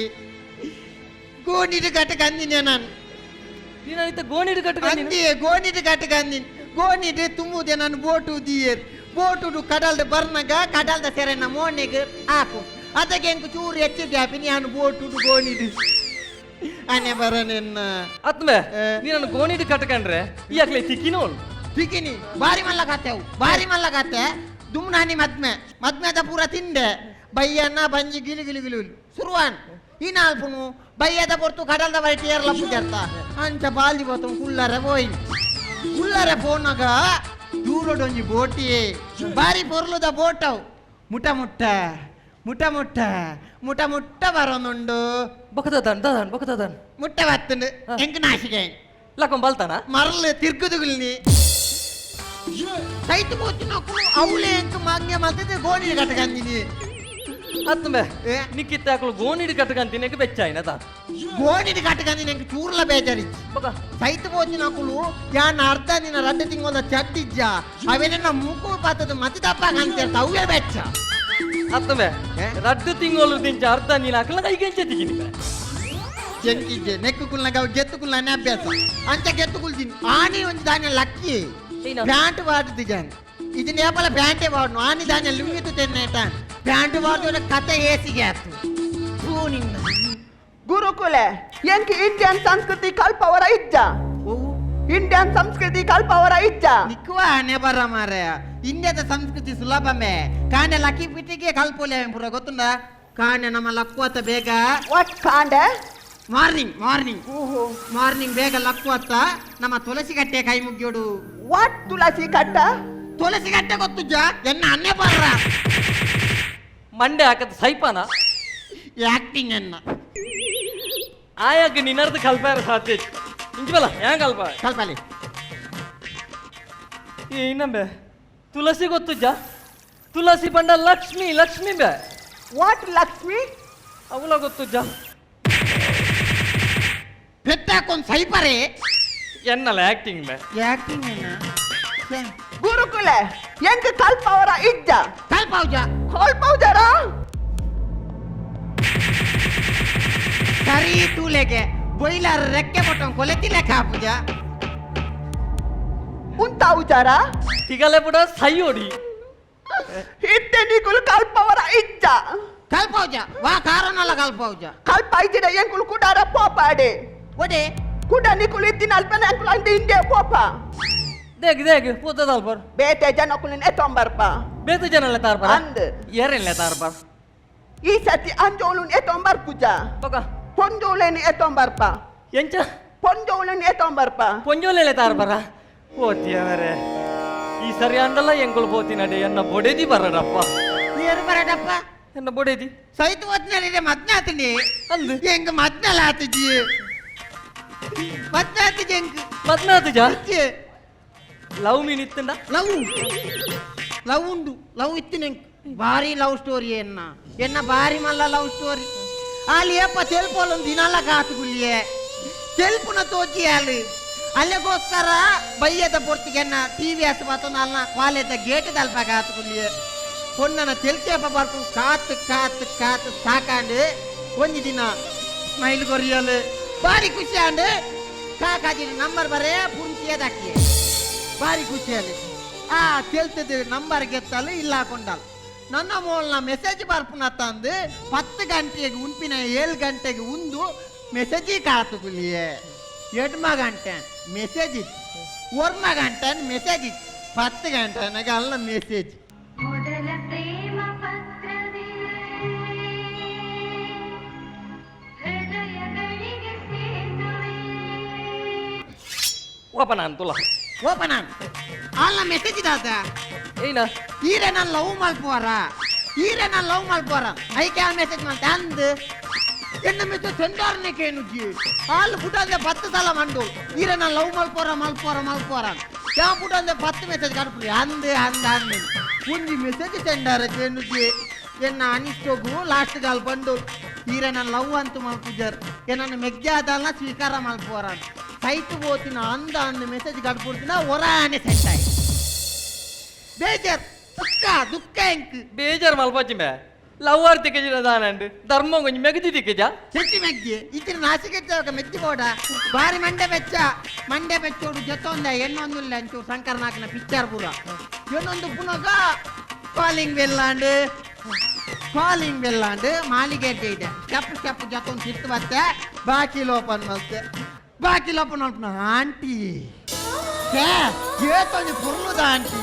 D: ಗೋಣಿಡು ಕಟ್ಟಕಂದಿನಿ ನಾನು.
E: ನೀನಾಯ್ತ ಗೋಣಿಡು ಕಟ್ಟಕಂದಿನಿ?
D: ಅಂದಿಯೇ, ಗೋಣಿಡು ಕಟ್ಟಕಂದಿನಿ. ಗೋಣಿಡು ತುಂಬುದೆ ನಾನು ಬೋಟು ದಿಯರ್. ಬೋಟುಡು ಕಡಲ್ದ ಬರ್ನಗ ಕಡಲ್ದ ಸೆರೆನ ಮೋನೆಗ್ ಆಪು. ಅದಕ್ಕೆ ಎಂಕು ಚೂರು ಹೆಚ್ಚು ಗ್ಯಾಪಿನಿ. ನಾನು ಬೋಟುಡು ಗೋಣಿಡು ಅನೆ ಬರನೆನ್ನ.
E: ಆತ್ಮೆ, ನೀನನ್ನು ಗೋಣಿಡು ಕಟ್ಟಕಂಡ್ರೆ ಈ ಅಕ್ಲೆ ತಿಕ್ಕಿನೋಳು.
D: ತಿಕ್ಕಿನಿ ಬಾರಿ ಮಲ್ಲ ಕತೆವು, ಬಾರಿ ಮಲ್ಲ ಕತೆ. ದುಮ್ನಾನಿ ಮದ್ಮೆ ಮದ್ಮೆದ ಪೂರ ತಿಂಡೆ ಬಯ್ಯನ್ನ ಬಂಜಿ ಗಿಲಿ ಗಿಲಿ ಗಿಲಿ ಸುರುವಾನ್. ಈ ನಾಲ್ಪುನು ಬಯ್ಯದ ಪೊರ್ತು ಕಡಲ್ದ ಬೈಟ್ ಏರ್ಲ ಪೂಜಾರ್ತ ಅಂಚ ಬಾಲ್ದಿ ಬೋತು ಕುಲ್ಲರೆ ಪೋಯಿ. ಕುಲ್ಲರೆ ಪೋನಾಗ ದೂರಡೊಂಜಿ ಬೋಟಿ, ಬಾರಿ ಪೊರ್ಲುದ ಬೋಟವು, ಮುಟ ಮುಟ್ಟ ಮುಟ ಮುಟ್ಟ ಮುಟ ಮುಟ್ಟ ಬರೋನುಂಡು.
E: ಬೊಕದದಾನ್ ದದಾನ್ ಬೊಕದದಾನ್.
D: ಮುಟ್ಟ ಬತ್ತುಂಡು. ಎಂಕ್ ನಾಶಿಗೆ.
E: ಲಕೊಂಡ್ ಬಲ್ತಾನ?
D: ಮರಳು ತಿರ್ಗುದುಗುಲ್ನಿ ಸೈತು ಪೋತಿನಕ್ಕೂ ಅವಳೇ ಎಂಕ್ ಮಂಗೆ ಮಲ್ತದೆ ಗೋಣಿ ಕಟ್ಟಕಂದಿನಿ.
E: ಆತ್ಮೆ,
D: ಏ?
E: ನಿಕ್ಕಿತ್ತ ಅಕ್ಲು ಗೋಣಿಡು ಕಟ್ಟಕಂತೀನಿ ಬೆಚ್ಚಾಯಿನ ತಾ.
D: ಗೋಣಿಡ್ ಕಟ್ಟಕಂದಿನಿ ಎಂಕ್ ಚೂರ್ಲ ಬೇಜಾರಿಚ್ಚಿ.
E: ಬೊಕ?
D: ಸೈತು ಪೋತಿನಕುಲು ಯಾನ್ ಅರ್ಧ ದಿನ ರಡ್ಡು ತಿಂಗಳ ಚಟ್ಟಿಜ್ಜ ಅವೇನ ಮೂಕು ಪಾತದ ಮತಿ ದಪ್ಪ ಅಂತೀರ್ತ ಅವೇ ಬೆಚ್ಚ.
E: ಆತ್ಮೆ,
D: ಏ?
E: ರಡ್ಡು ತಿಂಗಳು ದಿಂಚ ಅರ್ಧ ನೀನು ಅಕ್ಲ ಕೈಗೆಂಚ ತಿಕ್ಕಿನಿ?
D: ಜಂಕಿಜ್ಜೆ ನೆಕ್ಕು ಕುಲ್ನಾಗ ಅವು ಗೆತ್ತು ಕುಲ್ನಾನೆ ಅಭ್ಯಾಸ ಅಂಚ ಗೆತ್ತು ಕುಲ್ತೀನಿ. ಆನಿ ಒಂಜಿ ದಾನ್ಯ ಲಕ್ಕಿ.
E: ಏನ?
D: ಪ್ಯಾಂಟ್ ವಾಡ್ದು ಜಾನ್ ಇದು ನೇಪಲ ಪ್ಯಾಂಟೇ ವಾಡ್ನು. ಆನಿ ದಾನ್ಯ ಲುಂಗಿತು ತೆನ್ನೇಟ ಪ್ಯಾಂಟ್ ವಾಡ್ದು ಕತೆ ಏಸಿಗೆ ಆತು. ಥೂ ನಿನ್ನ.
B: ಗುರುಕುಲೆ, ಎಂಕ್ ಇಂಡಿಯನ್ ಸಂಸ್ಕೃತಿ ಕಲ್ಪವರ ಇಜ್ಜ?
D: ಓ.
B: ಇಂಡಿಯನ್ ಸಂಸ್ಕೃತಿ ಕಲ್ಪವರ ಇಜ್ಜ?
D: ನಿಕ್ಕುವ ಆನೆ ಬರ ಮಾರಾಯ. ಇಂಡಿಯಾದ ಸಂಸ್ಕೃತಿ ಸುಲಭಮೇ. ಕಾಂಡೆ ಲಕ್ಕಿ ಪಿಟಿಗೆ ಕಲ್ಪೋಲೆ ಪೂರ ಗೊತ್ತುಂಡ. ಕಾಂಡೆ ನಮ್ಮ ಲಕ್ಕುವತ್ತ ಬೇಗ.
B: What ಕಾಂಡೆ?
D: ಮಾರ್ನಿಂಗ್ ಮಾರ್ನಿಂಗ್
B: ಓಹೋ
D: ಮಾರ್ನಿಂಗ್ ಬೇಗ ಲಕ್ಕುವತ್ತ ನಮ್ಮ ತುಳಸಿ ಕಟ್ಟೆ ಕೈ ಮುಗಿಯೋಡು.
B: What ತುಳಸಿ ಕಟ್ಟ?
D: ತುಳಸಿ ಕಟ್ಟೆ ಗೊತ್ತುಜ್ಜ ಎನ್ನ ಅನ್ನೆ ಬರ್ರ.
E: ಮಂಡೆ ಹಾಕದ್ ಸೈಪಾನ.
D: ಆಕ್ಟಿಂಗ್ ಎನ್ನ.
E: ಆಯಾಗ ನಿನ್ನರ್ದು ಕಲ್ಪಾರ ಸಾಧ್ಯ ಇಂಚಬಲ್ಲ ಹ್ಯಾಂಗ ಕಲ್ಪ.
D: ಕಲ್ಪಲಿ.
E: ಇನ್ನಂಬೆ ತುಳಸಿ ಗೊತ್ತುಜ್ಜ? ತುಳಸಿ ಪಂಡ ಲಕ್ಷ್ಮಿ, ಲಕ್ಷ್ಮಿ ಬೆ.
B: What Lakshmi?
E: ಅವಳ ಗೊತ್ತುಜ್ಜ?
D: ಪೆಟ್ಟಾಕೊಂದ್ ಸೈಪರೆ.
E: ಎನ್ನಲ್ಲ ಆಕ್ಟಿಂಗ್ ಬೆ.
D: ಆಕ್ಟಿಂಗ್ ಎನ್ನ.
B: ಗುರುಕುಲೆ ಎಂಕ್ ಕಲ್ಪವರ ಇಜ್ಜ?
D: ಕಲ್ಪೌಜ.
B: ಕಲ್ಪೌಜರ?
D: ಸರಿ ತೂಲೆಗೆ ಬೊಯ್ಲಾರ ರೆಕ್ಕೆ ಬೊಟ್ಟಂ ಕೊಲೆತಿಲೆ ಕಾಪುಜ.
B: ಉಂತಾವುಜಾರ?
E: ತಿಗಲೆ ಪುಡ ಸೈಯೋಡಿ.
B: ಇತ್ತೆ ನಿಕುಲು ಕಲ್ಪವರ ಇಜ್ಜ?
D: ಕಲ್ಪೌಜ ವಾ ಕಾರಣಲ್ಲ ಕಲ್ಪೌಜ.
B: ಕಲ್ಪ ಇಜ್ಜಿಡ ಎಂಕುಲು ಕುಡಾರ ಪೋಪಾಡೆ.
D: ಒಡೆ.
B: ಕುಡ ನಿಕುಲು ಇತ್ತಿನ ಅಲ್ಪನ ಅಂಕುಲು ಅಂದ ಇಂಡಿಯಾ ಪೋಪ.
E: ದೇಗ್ ದೇಗ್ ಪೂತದಲ್ಪರ್.
B: ಬೇತೆ ಜನಕುಲು ಎತ್ತೊಂಬರ್ಪ.
E: ಬೇತೆ ಜನಲ್ಲ ತಾರ್ಪರ.
B: ಅಂದ್.
E: ಏರೆಲ್ಲ ತಾರ್ಪರ್.
B: ಈ ಸತಿ ಅಂಜೋಲು ಎತ್ತೊಂಬರ್ಪುಜ.
E: ಬೊಕ.
B: ಪೊಂಜೋಲೇನು ಎತ್ತೊಂಬರ್ಪ.
E: ಎಂಚ?
B: ಪೊಂಜೋಲೇನು ಎತ್ತೊಂಬರ್ಪ.
E: ಪೊಂಜೋಲೆಲೆ ತಾರ್ಪರ ಓತಿಯವರೇ ಈ ಸರಿ ಅಂಡಲ್ಲ ಎಂಕುಲು ಪೋತಿನಡೆ ಎನ್ನ ಬೊಡೆದಿ ಬರಡಪ್ಪ.
D: ಏರು ಬರಡಪ್ಪ?
E: ಎನ್ನ ಬೊಡೆದಿ.
D: ಸೈತ್ ಓದ್ನಲ್ಲಿ ಮದ್ನಾತಿನಿ.
E: ಅಂದ್.
D: ಎಂಗ್ ಮದ್ನಲ ಆತಿಜಿ ಮದ್ನಾತಿಜಿ ಎಂಗ್.
E: ಮದ್ನಾತಿಜ? ಲವ್ ಮೀನ್ ಇತ್ತಂಡ?
D: ಲವ್ ಲವ್ ಉಂಡು ಲವ್ ಇತ್ತಿನ ಭಾರಿ ಲವ್ ಸ್ಟೋರಿ ಎನ್ನ ಎನ್ನ ಭಾರಿ ಮಲ್ಲ ಲವ್ ಸ್ಟೋರಿ. ಅಲ್ಲಿ ಏಪ ತೆಲ್ಪೋಲೊಂದು ದಿನಲ ಕಾತುಗುಲಿಯೇ ತೆಲ್ಪುನ ತೋಚಿ ಅಲ್ಲಿ ಅಲ್ಲಿಗೋಸ್ಕರ ಬಯ್ಯದ ಪೊರ್ತಿಗೆನ್ನ ಟಿ ವಿ ಎಸ್ ಬತ್ತೊಂದು ಅಲ್ನ ಕಾಲೇಜ ಗೇಟ್ ತಲ್ಪ ಕಾತುಗುಲಿಯೇ ಪೊನ್ನನ ತೆಲ್ಕೇಪ ಬರ್ಪು ಕಾತು ಕಾತು ಕಾತು ಸಾಕಾಂಡು ಒಂಜಿ ದಿನ ಸ್ಮೈಲ್ ಕೊರಿಯಲು ಭಾರಿ ಖುಷಿ ಆಂಡು ಕಾಕಾಜಿನ ನಂಬರ್ ಬರೇ ಪುಂಚಿಯದಾಕಿ ಭಾರಿ ಖುಷಿಯಲ್ಲಿ ಆ ತೆಲ್ತದ ನಂಬರ್ ಗೆತ್ತಲು ಇಲ್ಲ ಹಾಕೊಂಡಲ್ ನನ್ನ ಮೋಲ್ನ ಮೆಸೇಜ್ ಬರ್ಪುನ ತಂದು 10 ಗಂಟೆಗೆ ಉಂಪಿನ 7 ಗಂಟೆಗೆ ಉಂದು ಮೆಸೇಜಿ ಕಾತುಗುಲಿಯೇ ಎಡ್ಮ ಗಂಟೆ ಮೆಸೇಜ್ ಇತ್ತು ಒರ್ಮ ಗಂಟೆ ಮೆಸೇಜ್ ಇತ್ತು 10 ಗಂಟೆ ನನಗೆ ಅಲ್ಲ ಮೆಸೇಜ್.
F: ಮೊದಲ ಪ್ರೇಮ ಪತ್ರವೇ ಹೃದಯಗಳಿಗೆ ಸೇತುವೆ.
E: ಓಪನ್ ಅಂತುಲ.
D: ಓಪನ್ ಅಲ್ಲ ಮೆಸೇಜ್ ದಾದ.
E: ಏನ?
D: ಈರೆ ನಾನು ಲವ್ ಮಲ್ಪುವಾರ ಈರೆ ನಾನು ಲವ್ ಮಲ್ಪುವಾರ ಐಕೆ ಆ ಮೆಸೇಜ್ ಮಾಡ್ತೆ ಅಂದ್ ಎನ್ನ ಮೆಸೇಜ್ ಸೆಂಡಾರನೆ ಕೇನುಜಿ ಹಾಲು ಪುಟ ಅಂದ್ರೆ 10 ಸಲ ಮಂಡು ಈರೆ ನಾನು ಲವ್ ಮಲ್ಪೋರ ಮಲ್ಪೋರ ಮಲ್ಪೋರ ಯಾ ಪುಟ ಅಂದ್ರೆ 10 ಮೆಸೇಜ್ ಕಡ್ಪುರಿ ಅಂದ್ ಅಂದ್ ಅಂದ್ ಒಂಜಿ ಮೆಸೇಜ್ ಸೆಂಡಾರ ಕೇನುಜಿ ಎನ್ನ ಅನಿಷ್ಟೋಗು ಲಾಸ್ಟ್ ಗಾಲ್ ಬಂದು ಈರೆ ನಾನು ಲವ್ ಅಂತ ಮಲ್ಪುಜರ್ ಎನ್ನ ಮೆಗ್ಜಾದಲ್ಲ ಸ್ವೀಕಾರ ಮಲ್ಪೋರ ಸೈಟ್ ಹೋತಿನ ಅಂದ ಅಂದ ಮೆಸೇಜ್ ಕಡ್ಪುಡ್ತಿನ ಹೊರಾನೆ ಸೆಂಟ್ ಆಯ್ ಬೇಜಾರ್ ದುಃಖ ದುಃಖ ಎಂಕ್.
E: ಬೇಜಾರ್ ಮಲ್ಪಚ್ಚಿ ಮೇ ಲವ್ ಆರ್ ತಿಕ್ಕಜಿನ ದಾನಂಡ್ ಧರ್ಮ ಕೊಂಚ ಮೆಗದಿ ತಿಕ್ಕಜ.
D: ಚೆಟ್ಟಿ ಮೆಗ್ಗಿ ಇತ್ತಿನ ನಾಸಿಕೆ ಮೆಚ್ಚಿ ಬೋಡ ಬಾರಿ ಮಂಡೆ ಬೆಚ್ಚ ಮಂಡೆ ಬೆಚ್ಚೋಡು ಜೊತೊಂದ ಎನ್ನೊಂದುಲ್ಲ ಅಂಚೂರು ಶಂಕರನಾಕನ ಪಿಕ್ಚರ್ ಪೂರ ಎನ್ನೊಂದು ಪುನಗ ಕಾಲಿಂಗ್ ಬೆಲ್ಲಾಂಡು ಕಾಲಿಂಗ್ ಬೆಲ್ಲಾಂಡು ಮಾಲಿಗೆ ಇದೆ ಸ್ಟೆಪ್ ಸ್ಟೆಪ್ ಜೊತೊಂದು ತಿರ್ತು ಬತ್ತೆ ಬಾಕಿ ಓಪನ್ ಮಲ್ತೆ ಬಾಕಿ ಓಪನ್ ಮಲ್ಪನ ಆಂಟಿ ಏತೊಂದು ಪೊರ್ಲುದ ಆಂಟಿ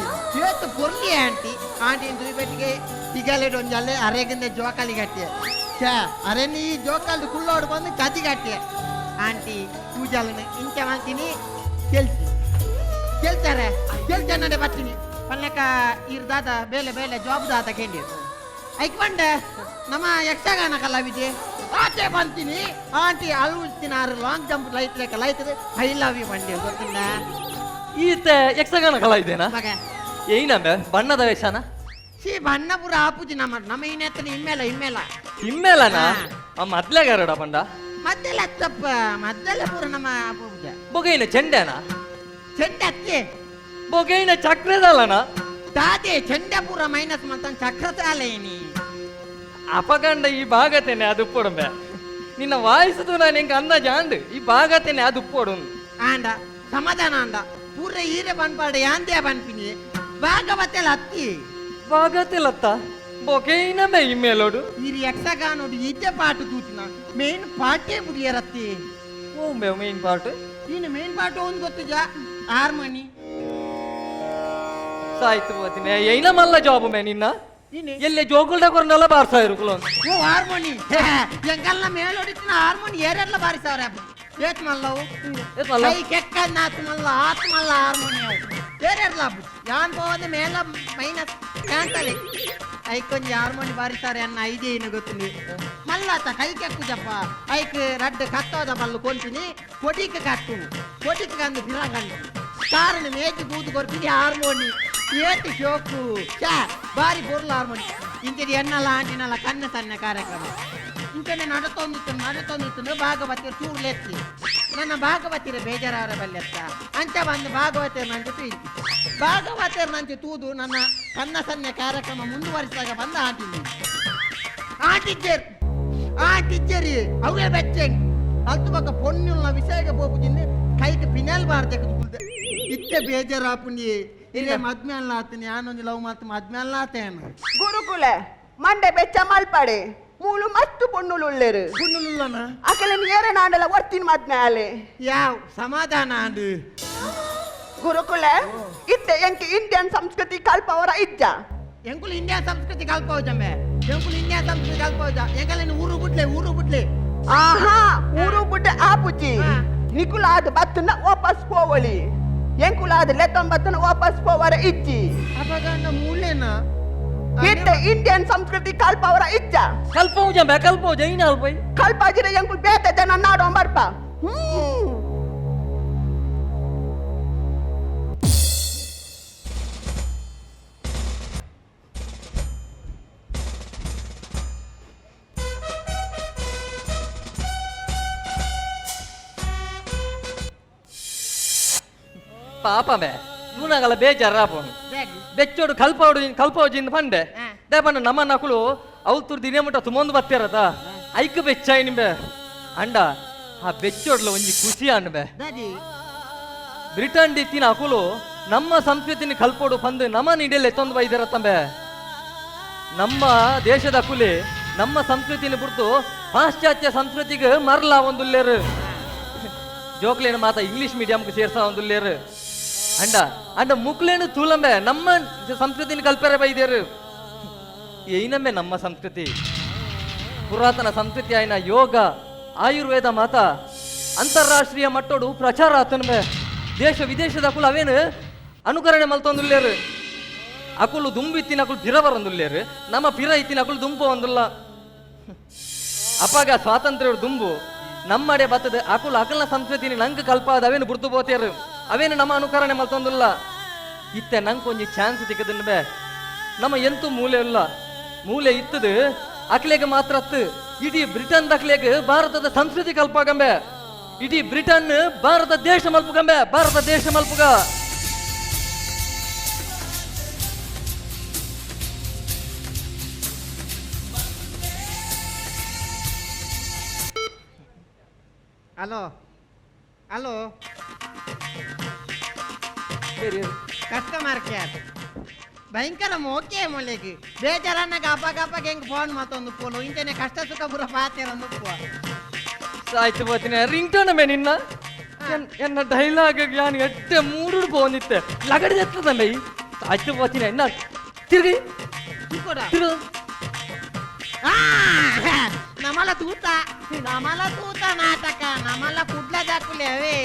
D: ಏತು ಪೊರ್ಲಿ ಆಂಟಿ ಆಂಟಿ ಬೆಟ್ಟಿಗೆ ತಿಗಲೆಡ್ ಒಂಜಲ್ಲೆ ಅರೆಗಿಂದ ಜೋಕಾಲಿ ಗಟ್ಟಿ ಛೇ ಅರೆ ನೀ ಜೋಕಾಲಿ ಕುಳ್ಳೋಡು ಬಂದು ಕದಿ ಗಟ್ಟಿ ಆಂಟಿ ಪೂಜಾಲನ ಇಂಚ ಮಾಡ್ತೀನಿ ಕೆಲ್ಸಿ ಕೆಲ್ತಾರೆ ಕೆಲ್ಸ ನಡೆ ಬರ್ತೀನಿ ಪಲ್ಲಕ ಇರ್ ದಾದ ಬೇಲೆ ಬೇಲೆ ಜಾಬ್ ದಾದ ಕೇಂದ್ರ ಐಕ್ ಬಂಡೆ ನಮ್ಮ ಯಕ್ಷಗಾನ ಕಲಾವಿದೆ ಆಚೆ ಬಂತೀನಿ ಆಂಟಿ ಅಳುತ್ತೀನಿ ಆರು ಲಾಂಗ್ ಜಂಪ್ ಲೈಟ್ ಲೆಕ್ಕ ಲೈತದೆ I love you ಬಂಡೆ ಗೊತ್ತಿಲ್ಲ.
E: ಈತ ಯಕ್ಷಗಾನ ಕಲಾವಿದೇನಾ?
D: ಮಗ.
E: ಏನಂಬೆ ಬಣ್ಣದ ವೇಷನ?
D: ಸಿ ಬಣ್ಣಪುರ ಆಪುಜಿ ನಮ್ಮ ನಮ್ಮ ಇನ್ನೆತ್ತನ ಇಮ್ಮೇಲ ಇಮ್ಮೇಲ.
E: ಇಮ್ಮೇಲನ?
D: ಹಾ.
E: ಆ ಮದ್ಲೆಗಾರಡ ಬಂಡ?
D: ಮದ್ದೆಲ್ಲ ಅತ್ತಪ್ಪ ಮದ್ದೆಲ್ಲ ಪೂರ ನಮ್ಮ ಆಪುಜ.
E: ಬೊಗೈನ ಚೆಂಡೆನಾ?
D: ಚೆಂಡೆ ಅತ್ತೆ.
E: ಬೊಗೈನ ಚಕ್ರದಲ್ಲನ?
D: ದಾದೆ ಚೆಂಡೆ ಪೂರ ಮೈನಸ್ ಮಂತನ್ ಚಕ್ರತಾಲೇನಿ.
E: ಅಪಗಂಡ ಈ ಭಾಗತೇನೆ ಅದು ಉಪ್ಪೊಡುಂಬೆ ನಿನ್ನ ವಾಯಿಸುದು ನಾನು ಹೆಂಗ ಅಂದಾಜ ಆಂಡ್ ಈ ಭಾಗತೇನೆ ಅದು ಉಪ್ಪೊಡು.
D: ಆಂಡ ಸಮಾಧಾನ ಆಂಡ ಪೂರ ಹೀರೆ ಬನ್ಪಾಡ ಯಾಂದೇ ಬನ್ಪಿನಿ ಭಾಗವತೆಲ್ಲ ಅತ್ತಿ.
E: ಭಾಗತೆಲತ್ತ ಬೊಗೈನ ಮೇ ಇಮ್ಮೇಲೋಡು.
D: ಈ ಯಕ್ಷಗಾನೋಡು ಇದ್ದೆ ಪಾಠ ತೂತಿನ ಮೇನ್ ಪಾಠೇ ಬುಡಿಯರತ್ತಿ.
E: ಓ ಮೇ ಮೇನ್ ಪಾರ್ಟ್.
D: ಇನ್ನು ಮೇನ್ ಪಾಠ ಒಂದು ಗೊತ್ತಿಜ ಹಾರ್ಮೋನಿ.
E: ಸಾಯ್ತು ಹೋತಿನಿ ಏನ ಮಲ್ಲ ಜಾಬ್ ಮೇ ನಿನ್ನ? ಎಲ್ಲೆ ಜೋಕುಲ್ಡ ಕೊರ್ನಲ್ಲ ಬಾರ್ಸಾಯಿರು ಕುಲೋನ್.
D: ಓ ಹಾರ್ಮೋನಿ ಎಂಕಲ್ನ ಮೇಲೊಡಿತಿನ ಹಾರ್ಮೋನಿ ಏರೆಡ್ಲ ಬಾರಿಸವ್ರೆ ಏತ್ ಮಲ್ಲವು?
E: ಏತ್ ಮಲ್ಲ?
D: ಕೈ ಕೆಕ್ಕನ್ನ ಆತ್ ಮಲ್ಲ, ಆತ್ ಮಲ್ಲ ಹಾರ್ಮೋನಿ ಅವು ಏರೆಡ್ಲ. ಯಾನ್ ಪೋವದೆ ಮೇಲ ಮೈನಸ್ ಕ್ಯಾನ್ಸಲ್. ಐಕೊಂಜಿ ಹಾರ್ಮೋನಿ ಬಾರಿಸಾರೆ ಅನ್ನ ಐದೇ ಏನು ಗೊತ್ತಿನಿ ಮಲ್ಲಾತ ಕೈ ಕೆಕ್ಕುಜಪ್ಪ. ಐಕ್ ರಡ್ಡ್ ಕತ್ತೋದ ಬಲ್ಲು ಕೊಂತಿನಿ, ಕೊಡಿಕ್ ಕಟ್ಟುನು, ಕೊಡಿಕ್ ಕಂದು ಬಿರಂಗಂಡು ಕಾರಣ ಮೇಜು ಕೂದು ಕೊರ್ಪಿನಿ ಹಾರ್ಮೋನಿ. ಏತ್ ಶೋಕು ಛಾ, ಬಾರಿ ಪೊರ್ಲು ಹಾರ್ಮೋನಿ. ಇಂಚಡಿ ಎನ್ನಲ ಆಂಟಿನಲ್ಲ ಕಣ್ಣ ಸಣ್ಣ ಕಾರ್ಯಕ್ರಮ ಇಂಚನೆ ನಡತೊಂದಿತ್ತು ನಡತೊಂದಿತ್ತು. ಭಾಗವತಿಯರು ಚೂರ್ಲೆತ್ತಿ ನನ್ನ ಭಾಗವತಿರ ಬೇಜಾರ ಬಲ್ಲೆತ್ತ ಅಂಚ ಬಂದು ಭಾಗವತಿಯರು ನಂಚೆ ತೂಯಿ ಭಾಗವತಿಯರು ನಂಚೆ ತೂದು ನನ್ನ ಕನ್ನ ಸಣ್ಣ ಕಾರ್ಯಕ್ರಮ ಮುಂದುವರಿಸಿದಾಗ ಬಂದ ಆಂಟಿನಿ ಆ ಟೀಚರ್ ಆ ಟೀಚರ್ ಅವೇ ಬೆಚ್ಚಂಗ್ ಅಲ್ತು ಬಕ್ಕ ಪೊನ್ನುಲ್ನ ವಿಷಯಕ್ಕೆ ಪೋಪುಜಿಂದು ಕೈಕ್ ಪಿನೆಲ್ ಬಾರ್ದೆ ಕುಲ್ದೆ ಇತ್ತೆ ಬೇಜಾರಾಪುಂಡಿ. ಇಲ್ಲೇ ಮದ್ಮೆ ಅಲ್ಲ ಆತನಿ, ಯಾನೊಂದು ಲವ್ ಮಾತು ಮದ್ಮೆ ಅಲ್ಲ ಆತೇನು.
B: ಗುರುಕುಲೆ, ಮಂಡೆ ಬೆಚ್ಚ ಮಲ್ಪಡೆ. ಮೂಲು ಮಸ್ತು ಪೊಣ್ಣುಲು ಉಳ್ಳೇರು.
D: ಪುನ್ನುಲುಲ್ಲನ?
B: ಅಕಲನ್ ಏರನಾಂಡಲ ಒರ್ತಿನ ಮದ್ಮೆ ಆಲೆ.
D: ಯಾವ್ ಸಮಾಧಾನ ಆಂಡು.
B: ಗುರುಕುಲೆ, ಇತ್ತೆ ಎಂಕ್ ಇಂಡಿಯನ್ ಸಂಸ್ಕೃತಿ ಕಲ್ಪವರ ಇಜ್ಜ?
D: ಎಂಕುಲು ಇಂಡಿಯಾ ಸಂಸ್ಕೃತಿ ಕಲ್ಪವಜಂಬೆ, ಎಂಕುಲು ಇಂಡಿಯಾ ಸಂಸ್ಕೃತಿ ಕಲ್ಪವಜ. ಎಂಕಲೇನು ಊರು ಬುಡ್ಲೆ, ಊರು ಬುಡ್ಲೆ.
B: ಆಹಾ, ಊರು ಬುಡ್ಡೆ ಆಪುಜಿ. ನಿಕುಲಾದ ಬತ್ತನ ವಾಪಸ್ ಪೋವಳಿ, ಎಂಕುಲಾದ ಲೆತ್ತೊಂಬತ್ತನ ವಾಪಸ್ ಪೋವರ ಇಜ್ಜಿ.
D: ಅಪಗಂಡ ಮೂಲೆನ?
B: ಇತ್ತೆ ಇಂಡಿಯನ್ ಸಂಸ್ಕೃತಿ ಕಲ್ಪವರ ಇಜ್ಜ?
E: ಕಲ್ಪೌಜ ಬೇ, ಕಲ್ಪೌಜ ಐನ ಅಲ್ಪೈ.
B: ಕಲ್ಪಾಜಿರ ಎಂಕುಲು ಬೇತೆ ಜನ ನಾಡೋ ಬರ್ಪ.
E: ಪಾಪ ಬೇ, ತೂನಾಗಲ ಬೇಜಾರಾಪುಂಡು. ಬೆಚ್ಚೋಡು ಕಲ್ಪೌಡು ಕಲ್ಪೌಜಿಂದ ಪಂಡೆ they ಪಂಡ ನಮ್ಮ ನಕುಲು ಅವತುರ್ ದಿನೇ ಮುಟ್ಟ ತುಮೊಂದು ಬತ್ತಿರತ ಐಕ್ ಬೆಚ್ಚಾಯಿ ನಿಂಬೆ. ಅಂಡ ಆ ಬೆಚ್ಚೋಡ್ಲ ಒಂಜಿ ಖುಷಿ ಅನ್ಬೆ. ಬ್ರಿಟನ್ ದಿತ್ತಿನ ಅಕುಲು ನಮ್ಮ ಸಂಸ್ಕೃತಿನ ಕಲ್ಪೋಡು ಪಂದು ನಮ್ಮ ನಿಡೆಲ್ಲ ಎತ್ತೊಂದು ಬೈದಿರತ್ತಂಬೆ. ನಮ್ಮ ದೇಶದ ಅಕುಲಿ ನಮ್ಮ ಸಂಸ್ಕೃತಿನ ಬಿಡ್ತು ಪಾಶ್ಚಾತ್ಯ ಸಂಸ್ಕೃತಿಗೆ ಮರಲ ಒಂದುಲ್ಲೇರು. ಜೋಕ್ಲೇನು ಮಾತ ಇಂಗ್ಲಿಷ್ ಮೀಡಿಯಂಗೆ ಸೇರ್ಸ ಒಂದುಲ್ಲೇರು. ಅಂಡ ಅಂಡ ಮುಕ್ಲೇನು ತೂಲಂಬೆ ನಮ್ಮ ಸಂಸ್ಕೃತಿನ ಕಲ್ಪೆರೆ ಬೈದೇರು. ಏನಂಬೆ ನಮ್ಮ ಸಂಸ್ಕೃತಿ, ಪುರಾತನ ಸಂಸ್ಕೃತಿ ಆಯ್ನ ಯೋಗ ಆಯುರ್ವೇದ ಮಾತ ಅಂತಾರಾಷ್ಟ್ರೀಯ ಮಟ್ಟೋಡು ಪ್ರಚಾರ ಆತನ್ಬೆ. ದೇಶ ವಿದೇಶದ ಅಕುಲು ಅವೇನು ಅನುಕರಣೆ ಮಲ್ತೊಂದುಲ್ಲೇರು. ಅಕುಲು ದುಂಬು ಇತ್ತಿನ ಅಕುಲು ಪಿರ ಬರೊಂದುಲ್ಲೇರು, ನಮ್ಮ ಪಿರ ಇತ್ತಿನ ಅಕುಲು ದುಂಬು ಒಂದುಲ್ಲ. ಅಪಾಗ ಸ್ವಾತಂತ್ರ್ಯ ದುಂಬು ನಮ್ಮಡೆ ಬತ್ತದ ಅಕುಲು ಅಕಲ್ನ ಸಂಸ್ಕೃತಿನಿ ನಂಗೆ ಕಲ್ಪಾದ ಅವೇನು ಬುರ್ತು ಬೋತೇರು, ಅವೇನು ನಮ್ಮ ಅನುಕರಣೆ ಮಲ್ತೊಂದುಲ್ಲ. ಇತ್ತೆ ನಂಗೆ ಒಂಜಿ ಚಾನ್ಸ್ ತಿಕ್ಕದನ್ಬೆ. ನಮ್ಮ ಎಂತೂ ಮೂಲೆ ಇಲ್ಲ, ಮೂಲೆ ಇತ್ತದು ಅಕ್ಲೆಗೆ ಮಾತ್ರ ಅತ್ತು ಇಡೀ ಬ್ರಿಟನ್ ದಕ್ಲೆಗ್ ಭಾರತದ ಸಂಸ್ಕೃತಿ ಕಲ್ಪಾಗಂಬೆ. ಇಡೀ ಬ್ರಿಟನ್ ಭಾರತ ದೇಶ ಮಲ್ಪುಗಂಬೆ, ಭಾರತ ದೇಶ ಮಲ್ಪುಗ.
D: ಹಲೋ ಹಲೋ, ಕಸ್ಟಮರ್ ಕೇರ್ ಭಯಂಕರ ಮೋಕೆ ಮೊಲೆಗೆ ಬೇಜಾರನ್ನ ಗಪ ಗಪಗೆ ಹೆಂಗ್ ಫೋನ್ ಮಾತೊಂದು ಪೋಲು ಇಂಚನೆ ಕಷ್ಟ ಸುಖ ಪೂರ ಪಾತೇರೊಂದು
E: ಆಯ್ತು ಬೋತಿನ ರಿಂಗ್ ಟೋನ್ ಮೇ ನಿನ್ನ ಎನ್ನ ಡೈಲಾಗ್ ಯಾನ್ ಎಟ್ಟೆ ಮೂರು ಪೋನಿತ್ತೆ ಲಗಡಿ ಎತ್ತದಲ್ಲ ಈ ಆಯ್ತು ಬೋತಿನ ಎನ್ನ ತಿರುಗಿ ತಿರುಗ.
D: ನಮಲ ತೂತ ನಮಲ ತೂತ ನಾಟಕ ನಮಲ ಕುಡ್ಲ ದಾಕುಲೆ ಅವೇ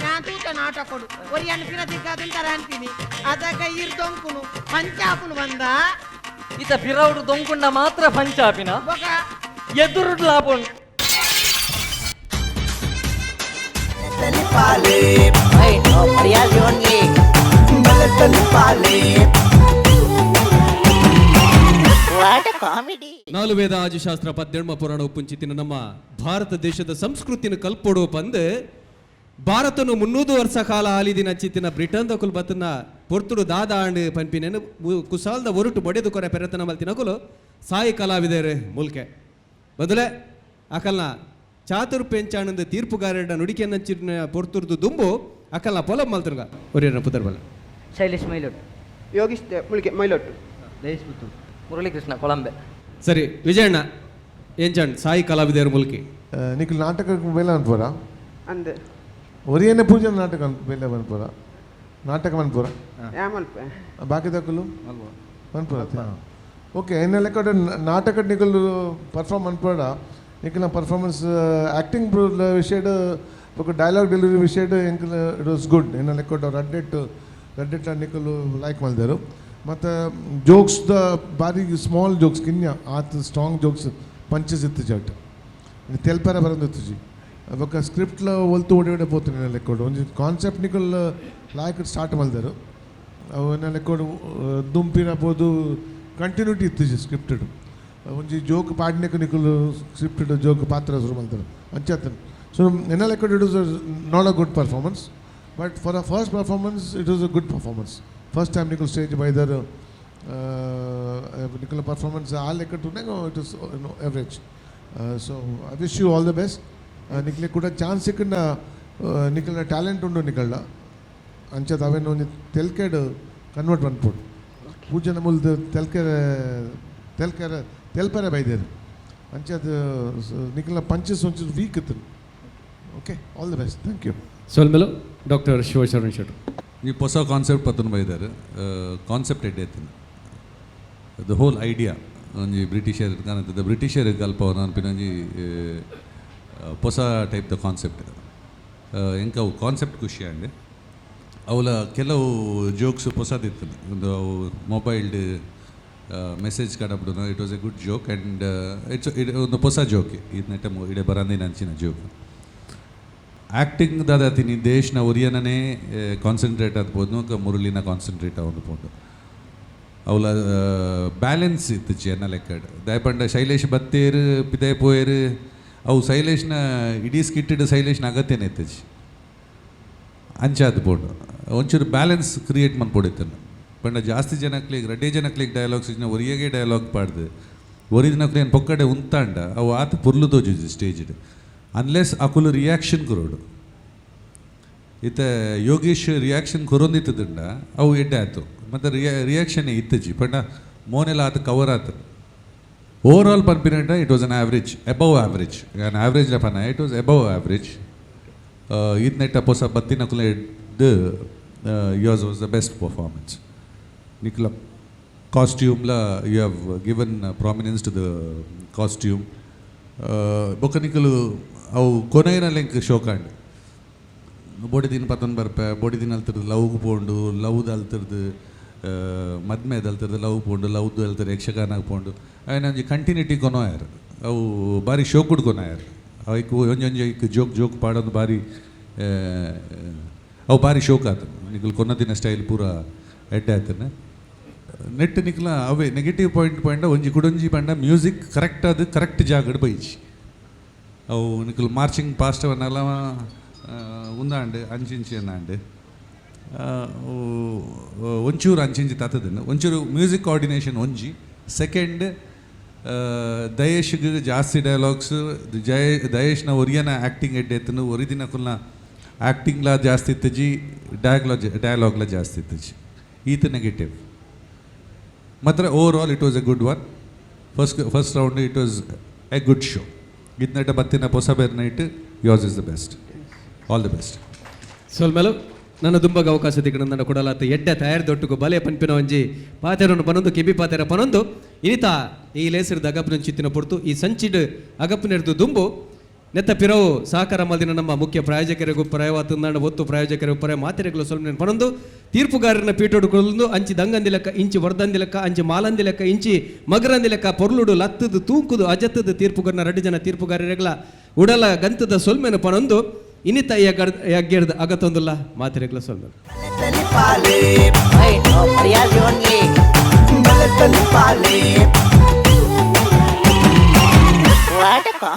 D: ನಾನ್ ತೂತ ನಾಟಕ ಕೊಡು ಒರಿಯನ್ ಪಿರ ತಿರ್ಗಾದುಂತಾರ ಅಂತೀನಿ ಅದಕ್ಕ ಇರ್ ದೊಂಕುನು ಪಂಚಾಪುನು ಬಂದ.
E: ಈತ ಪಿರೌಡು ದೊಂಕುಂಡ ಮಾತ್ರ ಪಂಚಾಪಿನ
D: ಬೊಕ
E: ಎದುರು ಲಾಪುಂಡು.
A: ನಾಲು ವೇದ ಆದಿಶಾಸ್ತ್ರ ಪದ್ದೆಣ್ಮ ಪುರಾಣ ಉಪ್ಪುಂಚಿತಿನ ನಮ್ಮ ಭಾರತ ದೇಶದ ಸಂಸ್ಕೃತಿನ ಕಲ್ಪೊಡು ಪಂದ್ ಭಾರತನು 300 ವರ್ಷ ಕಾಲ ಆಲಿದಿನ ಚಿತ್ತಿನ ಬ್ರಿಟನ್ ದಕುಲ್ ಬತ್ತನ ಪೊರ್ತುಡು ದಾದ ಆಂಡ್ ಪನ್ಪಿನೇನು ಕುಸಾಲ್ದ ಒರುಟು ಬಡೆದು ಕೊರೆ ಪೆರತನ ಮಲ್ತಿನಕುಲು ಸಾಯಿ ಕಲಾವಿದರು ಮುಲ್ಕೆ ಬದಲೆ ಅಕಲ್ನ ಚಾತುರ್ ಪೆಂಚಾಣಂದ ತೀರ್ಪುಗಾರರ ನುಡಿಕೆನಂಚಿನ ಪೊರ್ತುರ್ದು ದುಂಬು ಅಕಲ್ನ ಪೊಲ ಮಲ್ತುರ್ಗ ಒರಿಯನ ಪುದರ್ಬಲ.
C: ಶೈಲೇಶ್ ಮೈಲೊಟ್ಟು.
B: ಯೋಗೀಶ್ ಮುಲ್ಕೆ ಮೈಲೊಟ್ಟು.
E: ಮುರಳೀಕೃಷ್ಣ ಕೊಳಂಬೆ.
A: ಸರಿ ವಿಜಯಣ್ಣ, ಏಂಚಂಡ್ ಸಾಯಿ ಕಲಾವಿದರು ಮುಲ್ಕಿ?
G: ನಿಖಿಲ್ ನಾಟಕಕ್ಕೆ ಬೇಲೆ ಅನ್ಪೋರ?
B: ಅಂದ್.
G: ಒರಿಯನೆ ಪೂಜೆ ನಾಟಕ ಬೇಲೆ ಮನ್ಪೋರ, ನಾಟಕ ಮನ್ಪೋರ?
B: ಯಾ ಮಲ್ಪೆ.
G: ಬಾಕಿ ದಕ್ಕಲು ಮನ್ಪೋರ. ಓಕೆ, ಎನ್ನ ಲೆಕ್ಕ ನಾಟಕ ನಿಕುಲು ಪರ್ಫಾರ್ಮ್ ಅನ್ಪಡ ನಿಕಲ್ನ ಪರ್ಫಾರ್ಮೆನ್ಸ್ ಆ್ಯಕ್ಟಿಂಗ್ ವಿಷಯಡ್ ಬೊಕ ಡೈಲಾಗ್ ಡೆಲಿವರಿ ವಿಷಯಡ್ ಎಂಕಲ್ it was good. ಎನ್ನ ಲೆಕ್ಕ ರಡ್ಡೆಟ್ ರಡ್ಡೆಟ್ಲ ನಿಕುಲು ಲೈಕ್ ಮಲ್ದೇರು. ಮತ್ತು ಜೋಕ್ಸ್ ದ ಬಾರಿ ಸ್ಮಾಲ್ ಜೋಕ್ಸ್ ಕಿನ್ಯ ಆತ್ ಸ್ಟ್ರಾಂಗ್ ಜೋಕ್ಸ್ ಪಂಚಸ್ ಇತ್ತು ಜಟ್ ತೆಲ್ಪರ ಬರಂದಿತ್ತುಜಿ. ಬೊಕ ಸ್ಕ್ರಿಪ್ಟ್ಲ ಒಲ್ತು ಓಡಿ ಓಡಿ ಪೋತು ಲೆಕ್ಕೋಡು. ಒಂಜಿ ಕಾನ್ಸೆಪ್ಟ್ ನಿಕುಲ್ ಲಾಯ್ಕ್ ಸ್ಟಾರ್ಟ್ ಮಲ್ದರು, ಅವು ಎನ್ನ ಲೆಕ್ಕೋಡು ದುಂಪಿನ ಪೋದು ಕಂಟಿನ್ಯೂಟಿ ಇತ್ತುಜಿ ಸ್ಕ್ರಿಪ್ಟೆಡ್. ಒಂಜಿ ಜೋಕ್ ಪಾಡ್ನೆಕ್ ನಿಕುಲು ಸ್ಕ್ರಿಪ್ಟೆಡ್ ಜೋಕ್ ಪಾತ್ರ ಶುರು ಮಲ್ತಾರೆ ಅಂಚಾತನ್. ಸೊ ಎನ್ನ ಲೆಕ್ಕೋಡು it is not a good performance, but for a first performance it is a good performance. First time ನಿಕುಲ್ stage ಬೈದರ್, ನಿಕುಲ್ ಪರ್ಫಾರ್ಮೆನ್ಸ್ ಆ ಲೆಕ್ಕ it is average. So I wish you all the best. ನಿಕ್ಲೆ ಕೂಡ ಚಾನ್ಸ್ ಸಿಕ್ಕಂಡ ನಿಕಲ್ನ ಟ್ಯಾಲೆಂಟ್ ಉಂಡು ನಿಕಲ್ನ ಅಂಚದ ಅವೇನು ಒಂಜಿ ತೆಲ್ಕೆಡ್ ಕನ್ವರ್ಟ್ ಮನ್ಪೊಡು. ಪೂಜೆನ ಮುಲ್ದು ತೆಲ್ಕೆರೆ ತೆಲ್ಕೆರೆ ತೆಲ್ಪರೆ ಬೈದೇರು ಅಂಚದ. ನಿಕಲ್ನ ಪಂಚಸ್ ಒಂಚೂರು ವೀಕ್ ಇತ್ತು. Okay, all the best, thank you.
A: ಸೊಲ್ಮೆಲು doctor Shivasharan ಶೆಟ್ರು.
H: ಈ ಹೊಸ ಕಾನ್ಸೆಪ್ಟ್ ಪತ್ತೊಂದು ಬೈದಾರೆ. ಕಾನ್ಸೆಪ್ಟ್ ಎಡ್ಡೆ ಇತ್ತು, the whole idea. ಒಂಜಿ ಬ್ರಿಟಿಷರ್ ಕಾಣುತ್ತದೆ, ಬ್ರಿಟಿಷರ್ ಕಲ್ಪವನ ಅನ್ಪಿನ ಒಂಜಿ ಹೊಸ ಟೈಪ್ the concept. ಎಂಕ ಅವು ಕಾನ್ಸೆಪ್ಟ್ ಖುಷಿ ಆಂಡ್. ಅವಲ ಕೆಲವು ಜೋಕ್ಸ್ ಹೊಸದಿತ್ತು. ಒಂದು ಅವು ಮೊಬೈಲ್ಡ್ message ಕಡಪಡುನ, it was a good joke and it's it ಒಂದು ಹೊಸ ಜೋಕ್. ಇದು ಇಡೆ ಬರಂದಿನ ಅಂಚಿನ ಜೋಕ್. ಆ್ಯಕ್ಟಿಂಗ್ ದಾದಾತಿನಿ ದೇಶ್ನ ಒರಿಯನನೇ ಕಾನ್ಸಂಟ್ರೇಟ್ ಆದ್ಬೋದು, ಮುರಳಿನ ಕಾನ್ಸಂಟ್ರೇಟ್ ಆವೊಂದು ಪೋಂಡು. ಅವಲ ಬ್ಯಾಲೆನ್ಸ್ ಇತ್ತುಜಿ ಎನ್ನ ಲೆಕ್ಕಡ್. ದಾಯಪಂಡ ಶೈಲೇಶ್ ಬತ್ತೇರು ಪಿದಾಯ್ ಪೋಯೇರು. ಅವು ಶೈಲೇಶ್ನ ಇಡೀ ಸ್ಕಿಟ್ಟಿಡ್ ಶೈಲೇಶ್ನ ಅಗತ್ಯನೇ ಇತ್ತುಜಿ. ಅಂಚಾದ್ ಪೋಂಡು. ಒಂಚೂರು ಬ್ಯಾಲೆನ್ಸ್ ಕ್ರಿಯೇಟ್ ಮನ್ಪೊಡಿತ್ತನ್ನು. ಪಂಡ ಜಾಸ್ತಿ ಜನಕ್ಲಿಗೆ, ರಡ್ಡೇ ಜನಕ್ಲಿಗೆ ಡೈಲಾಗ್ಸ್ ಇಜ್ಜಿನ ಒರಿಯಗೆ ಡೈಲಾಗ್ ಪಾಡ್ದು ಒರಿದಿನಕ್ಲೆ ಏನು ಪೊಕ್ಕಡೆ ಉಂತಾಂಡ ಅವು ಆತ ಪೊರ್ಲು ತೋಜುಜಿ ಸ್ಟೇಜ್ಡ್, ಅನ್ಲೆಸ್ ಅಕುಲು ರಿಯಾಕ್ಷನ್ ಕೊರೋಡು. ಇತ್ತೆ ಯೋಗೇಶ್ ರಿಯಾಕ್ಷನ್ ಕೊರೊಂದಿತ್ತದಂಡ ಅವು ಎಡ್ಡೆ ಆಯ್ತು. ಮತ್ತು ರಿಯಾಕ್ಷನ್ ಇತ್ತಜಿ. ಪಂಡ ಮೋನೆಲ್ಲ ಆತ ಕವರ್ ಆತು. ಓವರ್ ಆಲ್ ಪನ್ಪಿನಂಟ it was an average, above average. An average ಪನ, it was above average. ಈತ್ ನೆಟ್ಟ ಪೊಸ ಬತ್ತಿನಕುಲೆ yours was the best performance. ನಿಕ್ಲ ಕಾಸ್ಟ್ಯೂಮ್ಲ you have given prominence to the costume. ಬೊಕ್ಕ ನಿಕುಲು ಅವು ಕೊನೆಯ ಲಿಂಕ್ ಶೋಕಾಂಡ್. ಬೋಡಿ ದಿನ ಪತ್ತೊಂದು ಬರ್ಪೆ, ಬೋಡಿ ದಿನ ಅಲ್ತಿರ್ದು ಲವ್ಗೆ ಪೋಂಡು, ಲವ್ದು ಅಲ್ತಿರ್ದು ಮದ್ಮೆದ ಅಲ್ತಿರ್ದು ಲವ್ ಪೋಂಡು, ಲವ್ದು ಅಲ್ತಿರ್ ಯಕ್ಷಗಾನಕ್ಕೆ ಪೋಂಡು. ಆಯ್ನ ಒಂಜಿ ಕಂಟಿನ್ಯೂಟಿ ಕೊನೋಯರ್. ಅವು ಬಾರಿ ಶೋಕುಡ್ ಕೊನೋಯರ್. ಐಕ್ ಒಂಜೊಂಜಿ ಐಕ್ ಜೋಕ್ ಜೋಕ್ ಪಾಡೊಂದು ಬಾರಿ ಅವು ಬಾರಿ ಶೋಕ್ ಆತು. ನಿಕುಲು ಕೊನ್ನದಿನ ಸ್ಟೈಲ್ ಪೂರ ಎಡ್ಡೆ ಆತನ. ನೆಟ್ ನಿಕ್ಲ ಅವೇ ನೆಗೆಟಿವ್ ಪಾಯಿಂಟ್ ಪಂಡ ಒಂಜಿ ಕುಡೊಂಜಿ ಪಂಡ ಮ್ಯೂಸಿಕ್ ಕರೆಕ್ಟ್ ಅದು ಕರೆಕ್ಟ್ ಜಾಗಡ್ ಬೈಜಿ. ಅವು ನಿಕುಲು ಮಾರ್ಚಿಂಗ್ ಪಾಸ್ಟ್ ಅವನ್ನೆಲ್ಲ ಉಂದಾಂಡ್ ಅಂಚಿಂಚಿ ಅಂದಾಂಡ್ ಒಂಚೂರು ಅಂಚಿಂಚಿ ತತ್ತದನ್ನು ಒಂಚೂರು ಮ್ಯೂಸಿಕ್ ಕೋಆರ್ಡಿನೇಷನ್ ಒಂಜಿ. ಸೆಕೆಂಡ್, ದಯೇಶ್ಗೆ ಜಾಸ್ತಿ ಡೈಲಾಗ್ಸ್. ಜಯ ದಯೇಶ್ನ ಒರಿಯನ ಆ್ಯಕ್ಟಿಂಗ್ ಎಡ್ಡೆ ಎತ್ತನು. ಒರಿದಿನ ಕುಲ್ನ ಆ್ಯಕ್ಟಿಂಗ್ಲ ಜಾಸ್ತಿ ಇತ್ತಜಿ, ಡಯಲಾಗ್ಲ ಜಾಸ್ತಿ ಇತ್ತಜಿ. ಈತ ನೆಗೆಟಿವ್ ಮಾತ್ರ. Overall it was a good one. First round it was a good show. ಇದ್ನಟ ಬತ್ತಿನ ಪೊಸಬೆರ್ night yours is the best. All the best.
A: ಸೊಲ್ಮೆಲು. ನನ್ನ ದುಂಬಗ ಅವಕಾಶ ತಿಕ್ಕಣ ನನ್ನ ಕೊಡಲಾತ ಎಡ್ಡೆ ತಯಾರಿ ದೊಟ್ಟುಗು ಬಲೆ ಪನ್ಪಿನ ಒಂಜಿ ಪಾತೆರನ್ನು ಪನೊಂದು, ಕೆಬಿ ಪಾತೆರ ಪನೊಂದು, ಇನಿತ ಈ ಲೇಸರ್ದ ಅಗಪನ ಚಿತ್ತಿನ ಪೊರ್ತು. ಈ ಸಂಚಿಡ್ ಅಗಪನೆರ್ದು ದುಂಬು ನೆತ್ತ ಪಿರವು ಸಹಕಾರ ಮಲ್ದಿನ ನಮ್ಮ ಮುಖ್ಯ ಪ್ರಾಯೋಜಕರಿಗೂ ಪ್ರಯವಾತಂದಾಂಡ ಒತ್ತು ಪ್ರಾಯೋಜಕರಿಗೂ ಪರ ಮಾತೆರೆಗಳು ಸ್ವಲ್ಪ ಪನೊಂದು, ತೀರ್ಪುಗಾರನ ಪೀಠೋಡು ಕೊಡಲು ಅಂಚಿ ದಂಗಂದಿ ಲೆಕ್ಕ, ಇಂಚಿ ವರ್ದಂದಿ ಲೆಕ್ಕ, ಅಂಚಿ ಮಾಲಂದಿ ಲೆಕ್ಕ, ಇಂಚಿ ಮಗರಂದಿ ಲೆಕ್ಕ, ಪೊರ್ಲುಡು ಲತ್ತದು ತೂಂಕುದು ಅಜತ್ತದು ತೀರ್ಪುಗಾರನ ರಡ್ಡು ಜನ ತೀರ್ಪುಗಾರರಿಗಳ ಉಡಲ ಗಂತದ ಸೊಲ್ಮೆನು ಪನೊಂದು, ಇನ್ನಿತ ಯಗ್ಗೆರ್ದ ಅಗತೊಂದುಲ್ಲ. ಮಾತೆರೆಗಳ ಸೊಲ್ಮೆನು.
C: Wait, no, Priyas only. What a comedy.